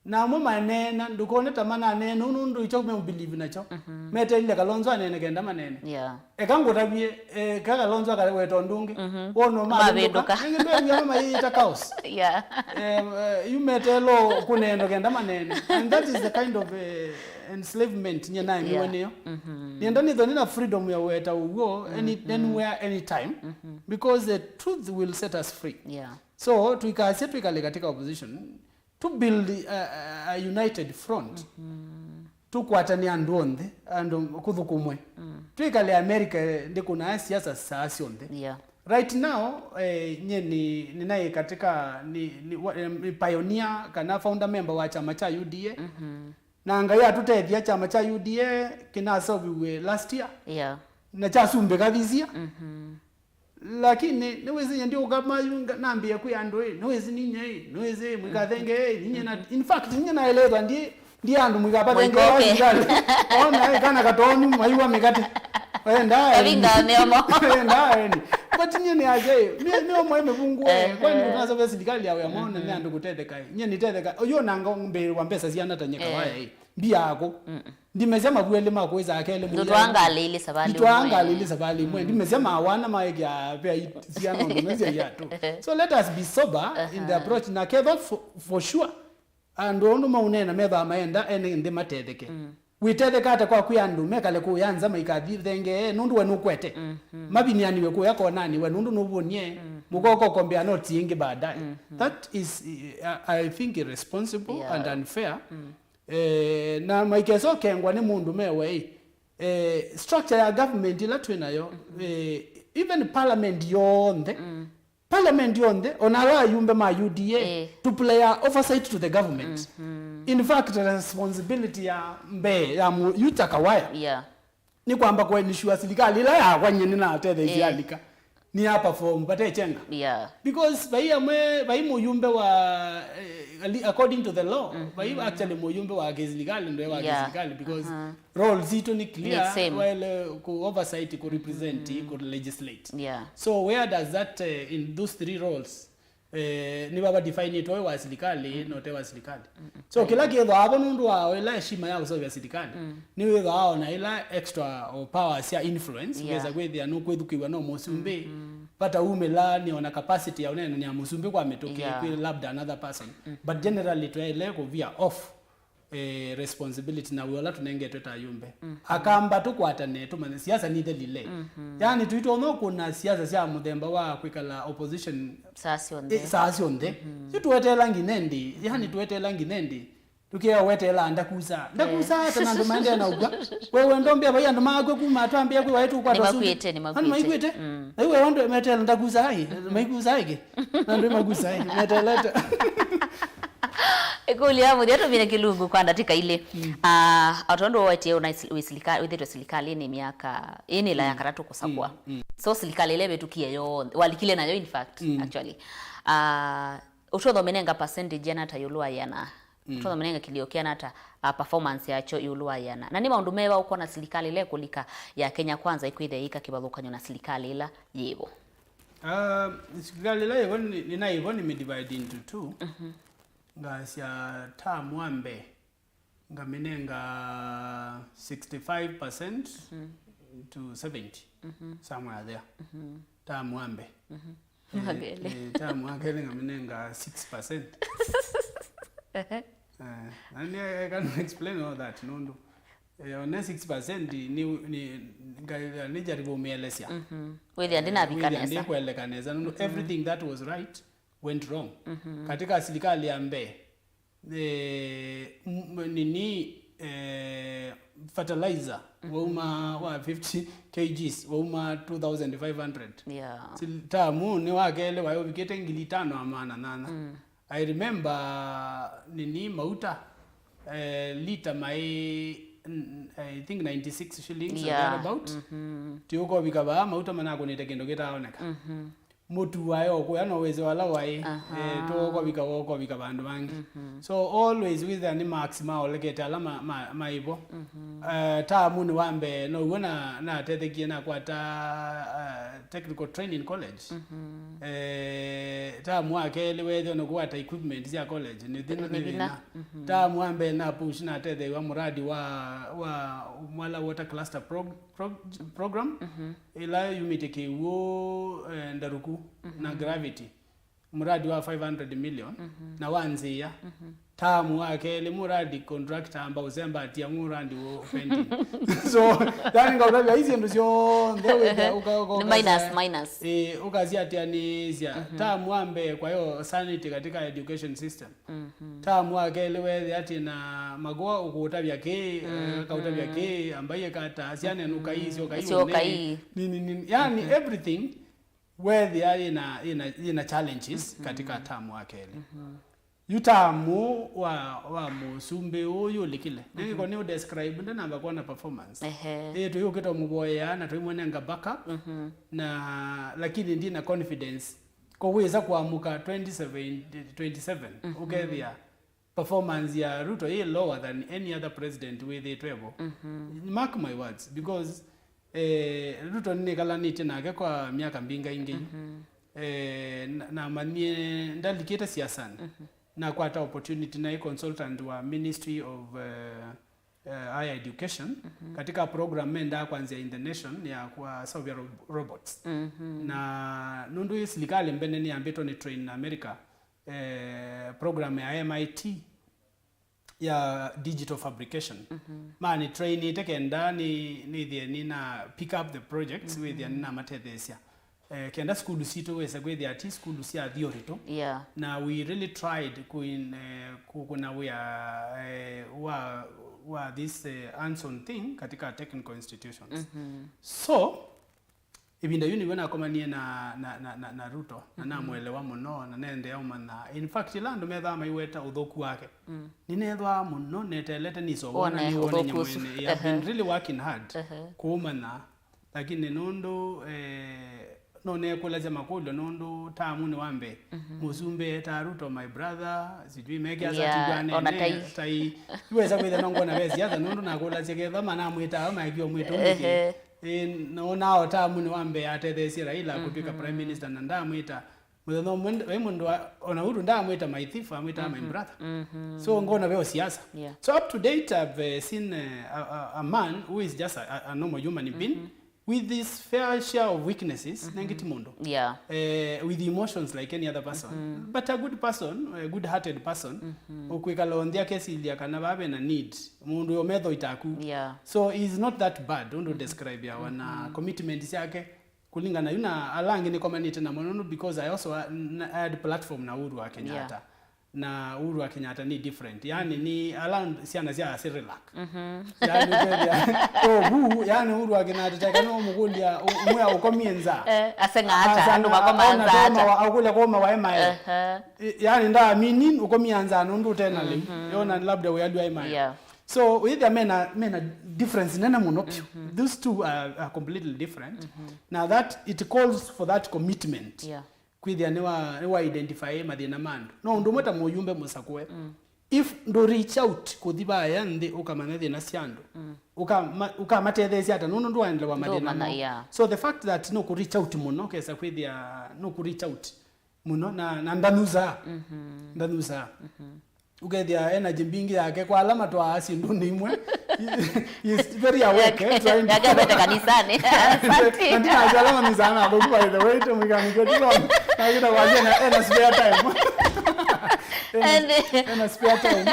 Na amwe maneena, ndũkone ta mananeena ũu nũndũ ikyo me believe nakyo. Mhm. Meteelile Kalonzo aneene kenda maneene. Yeah. Eka ngũtavye, eh, ka Kalonzo akaweta ũndũ ũngĩ. Mhm. Wono mavĩndũka. Mavĩndũka. Ĩngĩ ndwew'a mayĩĩta chaos. Yeah. Eh, eh, yu meteelo kũneeno kenda maneene. And that is the kind of, eh, enslavement nye naemiwe, yeah, nĩyo. Mhm. Nĩenda nĩthwa nĩna freedom ya weta ũw'o any, mhm, anywhere, anytime. Mhm. Because the truth will set us free. Yeah. So, tuikasye twikale katika opposition, to build a, a, a united front. Mhm. Tũkwatane andũ onthe, andũ kũthũkũmwe. Mm. Twĩkale America, ndĩkũnaa siasa saa syonthe. Yeah. Right now, eh, nye nĩ, nĩnaĩ katika, nĩ, nĩ, wa- em, nĩ pioneer kana founder member wa kyama kya U D A. Mhm. Na Ngai atũtethya kyama kya U D A kĩnasolviw'e last year. Yeah. Na kyasumbĩka this year. Mhm. Lakini nĩwĩsĩ nye ndiũka mayu nga- nambĩe kwĩ andũ ĩ, nĩwĩsĩ ninye ĩ, nĩwĩsĩ mwĩkathenge ĩ, ninye na, in fact, ninye naelethwa ndi, ndi andũ mwĩkapathenge. Mwĩkoke. Ona ĩ, kana katoni maiwa mĩkate. Enda eni. Kavinga nĩomo. Enda eni. But nyie nĩ aja ĩ, nĩ, nĩ omwe mĩvungu ĩ, kwani ũnasove silikali ya wĩa mwaona nĩ andũ kũtetheka ĩ? Nyie nĩtetheka, ũyũ nanga mbĩĩwa mbesa siana ta nyeka waya ĩ, mbia akũ. Ndimesya mavueli ma kũĩsa kelĩ mũthya. Ndũtwaangalĩile savalĩ nditwaangalĩile savalĩ imwe. Ndimesya mawana maĩkĩa pea siana ũndũ mesya iatũ. So let us be sober in the approach. Na ketha for, for sure, andũ ũndũ maũneena methaa maenda ene nthĩ matetheke. Wĩtetheka ata kwa kwĩ andũ mekale kũya nza maikathi thengee nũndũ we nũkwete? Mavinianiwe kũya konani we nũndũ nũvũnie mũkoko kombea noti ingĩ baadaye. That is, I, I think, irresponsible and unfair. Eh, na maikesokengwa nĩ mũndũ mewe ĩ, eh, structure ya government ĩla twĩ nayo, eh, even parliament yonthe, parliament yonthe, ona ala ayumbe ma U D A, eh, to play a oversight to the government. In fact, responsibility ya mbee ya mu- yu Chaka Waya, yeah, nĩ kwamba kũensure silikalĩ ĩla yakwa nyie nĩnatetheisye, eh, alika nĩ a perform vate chenga. Yeah. Because vai amwe, vai mũyumbe wa, eh, ali- according to the law, vai actually mũyumbe wa kĩsilikalĩ, ndwe wa kĩsilikalĩ, because role sitũ nĩ clear, same, waĩle ku oversight, ku represent, ku legislate. Yeah. So where does that, eh, in those three roles, eh, nĩ vava definitwe wa silikalĩ na ũte wa silikalĩ. So kĩla kĩthwa avo nũndũ wa ĩla heshima ya kũseũvya silikalĩ, nĩ wĩthwa ona ĩla extra o power sya influence, yeah, wĩsa kwĩthĩa nũkwĩthukĩw'a no mũsumbĩ, vata umĩla nĩ ona capacity ya ũneenany'a mũsumbĩ kwa mĩtũkĩ, yeah, kwĩ labda another person. But generally twaĩle kũvia off, eh, responsibility na wĩa ũla tũnengetwe ta ayumbe. Akamba tũkwatane tũmanye siasa nithelile. Yani tũitonya kũna siasa sya mũthemba wa kwĩkala opposition saa syonthe, eh, saa syonthe. Yu tũeteela nginya ĩndĩ, yani tũeteela nginya ĩndĩ. Tũkĩa weteela ndakusa. Ndakusa ata na andũ maendee na ũkw'a. Wewe ndombea vai andũ makw'a kuma twambia kwĩ waĩ tũkwata ũsumbĩ. Nĩmakw'ĩte, nĩmakw'ĩte. Andũ maikw'ĩte. Na iwe andũ meteela ndakusa ai, maikusa aike. Na andũ makusa ai, meteelete. Ĩkũlyo ya mũthya tũmine kĩlungu kwa ndatĩka ilĩ. Ah, o tondũ wetie ũna isi- wĩ silika- wĩthĩtwe silikalĩnĩ myaka ĩnĩ ĩla ya katatũ kũsakũa. So silikalĩ ĩla ĩvĩtũkie yonthe, walikile nayo in fact, actually. Ah, ũtwetha ũmĩnenga percentage yana ta ĩũlũ wa ĩana? Ũtwetha ũmĩnenga kĩlĩo kĩana ta, ah, performance yakyo ĩũlũ wa ĩana? Na nĩ maũndũ meva ũkwona silikalĩ ĩla ĩkũlika ya Kenya Kwanza ĩkwĩthĩa yĩka kĩvathũkany'o na silikalĩ ĩla yĩvo? Ah, silikalĩ ĩla yĩvo nĩ- nĩnaĩvo nĩmĩdivide into two. Ngasya term wa mbee ngamĩnenga sixty-five percent to seventy, somewhere there. Term wa mbee. Eh, eh, term wa kelĩ ngamĩnenga six percent. Eh, na nĩ- I can explain all that nũndũ, eh, one six percent nĩ- nĩ- nga- nĩjaribu ũmĩelesya. Wĩthĩa ndĩnavika nesa, ndĩkweleka nesa nũndũ everything that was right went wrong. Katika silikalĩ ya mbee, eh, m- nini, eh, fertilizer wauma wa fifty kilograms wauma two thousand five hundred. Yeah. Sil- tamu nĩ wa kelĩ waĩ ũvikĩte ngili itano na maana nana. I remember nini mauta, eh, lita maĩ n- I think ninety-six shillings or, yeah, thereabout. Ti ũkovika vaa mauta manakũnĩte kĩndũ kĩtaoneka. Mũtu waĩ o kũya no wĩsĩ vala waĩ. Eh, tũũkovika wokũvika vandũ vangĩ. So always wĩthĩa nĩ marks maolekete ala ma- ma- maĩvo. Eh, tamu nĩ wa mbee now'o na- natethekie nakwata, eh, technical training college. Eh, tamu wa kelĩ weethĩa nĩkũkwata equipment sya college nĩ thĩna. Nĩ thĩna. Tamu wa mbee na push natetheew'a mũradi wa- wa Mwala Water Cluster Prog- prog- program, ĩla yumĩte kĩw'ũ, eh, ndarũku na gravity, muradi wa five hundred million, na wa nzĩa. Tamu wa kelĩ muradi contractor amba ũsembatia muradi wo pending. So yani ngautavya hizi ndo syonthe wĩthĩa uka- uka- nĩ minus, ukasya- minus. Eh, ukasiatianĩsya. Tamu wa mbee kwa hiyo sanity katika education system. Tamu wa kelĩ wethĩa atĩ na magoa ũkũũtavya kĩ, eh, akaũtavya kĩ, ambai kata syana nũkai syokai. Syokai. Nini nini, yani everything wethĩa yĩna- yĩna- yĩna challenges katika tamu wa kelĩ. Yu tamu wa- wa mũsumbĩ ũyũ ũlikile nĩko nĩ ũdescribe ndanamba kuona performance. Ehe. Ĩ tũyũkĩte mũvoyea na tũimwenenga backup, na lakini ndina confidence kowĩsa kuamũka twenty seven, twenty seven ũkethĩa performance ya Ruto ĩ lower than any other president wĩthĩtwevo. Mark my words, because Eh, Ruto nĩnĩkalanĩtye nake kwa myaka mbingaingĩ. Mhm. Eh, na- namanyie ndalikĩte siasanĩ. Mhm. Nakwata opportunity naĩ consultant wa Ministry of eh, eh, Higher Education, mhm, katika program mendaa kwanzia in the nation ya kwa Sauvia Rob- Robots. Mhm. Na nũndũ ĩ silikalĩ mbene nĩyambĩtwe nĩ train na America, eh, program ya M I T ya digital fabrication. Mhm. Manĩ trainĩte kenda nĩ nĩthie nĩna pick up the projects, mhm, wĩthia nĩnamatetheesya. Eh, kenda sukulu sitũ wĩse kwĩthĩa ti sukulu sya theory tu. Yeah. Na we really tried kuin, eh, ku- kuna wĩa, eh, wa, wa this, eh, hands-on thing katika technical institutions. Mhm. So, ĩvinda yu nĩw'o nakomanie na, na, na, na, na Ruto, na, mhm, namũelewa mũno, na nendea ũmanya. In fact, ĩla andũ methaa maiweta ũthũku wake, mm, nĩnethwaa mũno neteelete nĩsowona. Wone nĩwone ũthũku ũsu. Nyamwene. I've been, ehe, Really working hard, ehe, kũũmanya. Lakini nũndũ, eh, no nekũlasya makũlyo nũndũ taamunĩ wa mbee, mhm, mũsumbĩ etaa Ruto my brother, sijui mekĩa, yeah, sati ĩvana ona nene, tai. Tai. Iwesa kwĩthĩa no ngona ve siasa nũndũ nakũlasya ketha manamwĩtaa maekie ũmwĩta ũndũ kĩ. Ehe. Ĩ, nonaa o taamunĩ wa mbee atetheesye Raila, mhm, kũtw'ĩka prime minister na ndamwĩta. Mũthenya ũmwe nd- vai mũndũ wa- ona Uhuru ndamwĩta my thief, amwĩtaa my, mhm, brother. Mhm. So ngona ve o siasa. Yeah. So up to date I've, uh, seen, uh, a, a, a man who is just a, a, a normal human being, mhm, with his fair share of weaknesses, mhm, nengĩ ti mũndũ. Yeah. Eh, with emotions like any other person. Mhm. But a good person, a good-hearted person, mhm, ũkwĩkala o nthĩ akesilya kana vaa ve na need. Mũndũ ũyũ metho itaku. Yeah. So he's not that bad, ũndũ, mhm, describe yawa na, mhm, commitment syake. Kũlingana yu na ala angĩ nĩkomanĩte namo nũndũ, because I also, uh, n- I had platform na Uhuru wa Kenyatta. Yeah. Na Uhuru wa Kenyatta nĩ different. Yani, mhm, nĩ ala syana sya Cyrilak. Mhm. Yani, ũkethĩa, oh, vu, yani Uhuru wa Kenyatta teka no mũkũlya, ũ- mwĩa ũkomie nza. Eh, aseng'a ata, andũ makomaa nza ata? Akũlya koma wa emae. Ehe. I- Yani, nda meaning ũkomia nza nũndũ ũtena lĩu. Mhm. Yona labda ũyalwa emae. Yeah. So, wĩthĩa mena, mena difference nene mũno piũ. Mhm. Those two are, are completely different. Mhm. Na that, it calls for that commitment. Yeah. Kwĩthĩa nĩwa, nĩwa identify mathĩna ma andũ. No ũndũ ũmwe ta mũyumbe mũsakũe. Mm. If ndũ reach out kũthi vaya nthĩ ũkamanya thĩna sya andũ, mm, ũkama- ũkamatetheesya ata nũndũ ndũaendewa mathĩna. Ndũmanya, mo. Yeah. So the fact that nũkũ reach out mũno, kesa kwĩthĩa nũkũ reach out mũno na, na ndanuthaa. Mhm. Ndanuthaa. Mhm. Ũkethĩa energy mbingĩ yake kwa ala matwaa syĩndũnĩ imwe. Is very awake, eh, trying to- Yake vete kanisani. Asante. Na ndinasya ala manusaa na athũku, by the way, tũmwĩkanĩke tu. Nakita kwasya na ena spare time. Ena- Ende. Ena spare time.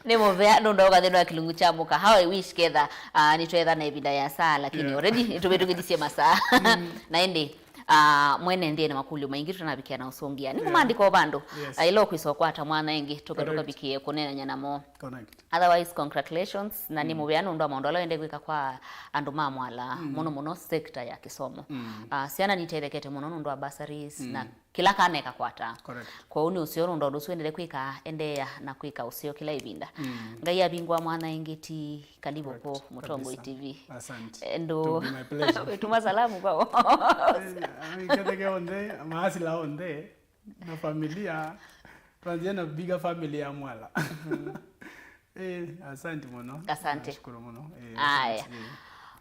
Nĩ mũvea nũndũ ũkathĩnwa kĩlungu kya mũka. How I wish ketha, ah, nĩtwetha na ĩvinda ya saa, lakini, yeah, already nĩtũvĩtũkĩthisye masaa. Mm. Na ĩndĩ, ah, mwene nthĩ na makũlyo maingĩ tũtanavikĩa na ũsũngĩa. Nĩ, yeah, kũmaandĩka o vandũ. Yes. Ah, ila ũkwĩsa ũkwata mwana ĩngĩ, tũka- Correct. Tũkavikie kũneenany'a namo. Correct. Otherwise, congratulations, na nĩ, mm, mũvea nũndũ wa maũndũ ala wende kwĩka kwa andũ ma Mwala, mm, mũno mũno sector ya kĩsomo. Mm. Ah, syana nitethekete mũno nũndũ wa bursaries, mm, na kĩla kana ĩkakwata. Correct. Kwoou nĩ ũseo nũndũ wa ũndũ ũsu wendete kwĩka, endeea na kwĩka ũseo kĩla ĩvinda. Mm. Ngai avingũa mwana ĩngĩ ti kalivu. Correct. Kũ Mũtongoi kabisa. T V. Asante. Endo. It will be my pleasure. Tuma salamu kwao. Eh, ketheke onthe, maasila onthe, na familia, twanzie na bigger family ya Mwala. Mhm. Eh, asante mũno. Asante. Nashukuru mũno. Eh, aya. Asante. Eh.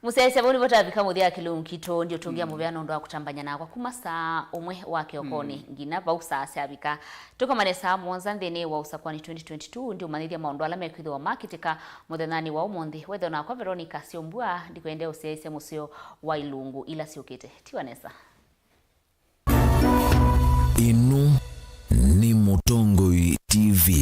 Mũsyaĩĩsya, vau nĩvo tavika mũthya wa kĩlungu kitũ, ndio tũngĩa, mm, mũvea nũndũ wa kũtambany'a nakwa kuma saa ũmwe wa kĩokonĩ, mm, nginya vau saa syavika. Tũkomane saa mũonza nthĩnĩ wa Ũsakwani twenty twenty-two, ndiũmanyĩthya maũndũ ala mekwĩthĩwa makĩtĩka mũthenyanĩ wa ũmũnthĩ. Wetho nakwa Veronica Syombua, ndikwendea ũsyaĩĩsya mũseo wa ilungu ila syũkĩte. Tiwa nesa. Ĩno nĩ Mũtongoi T V.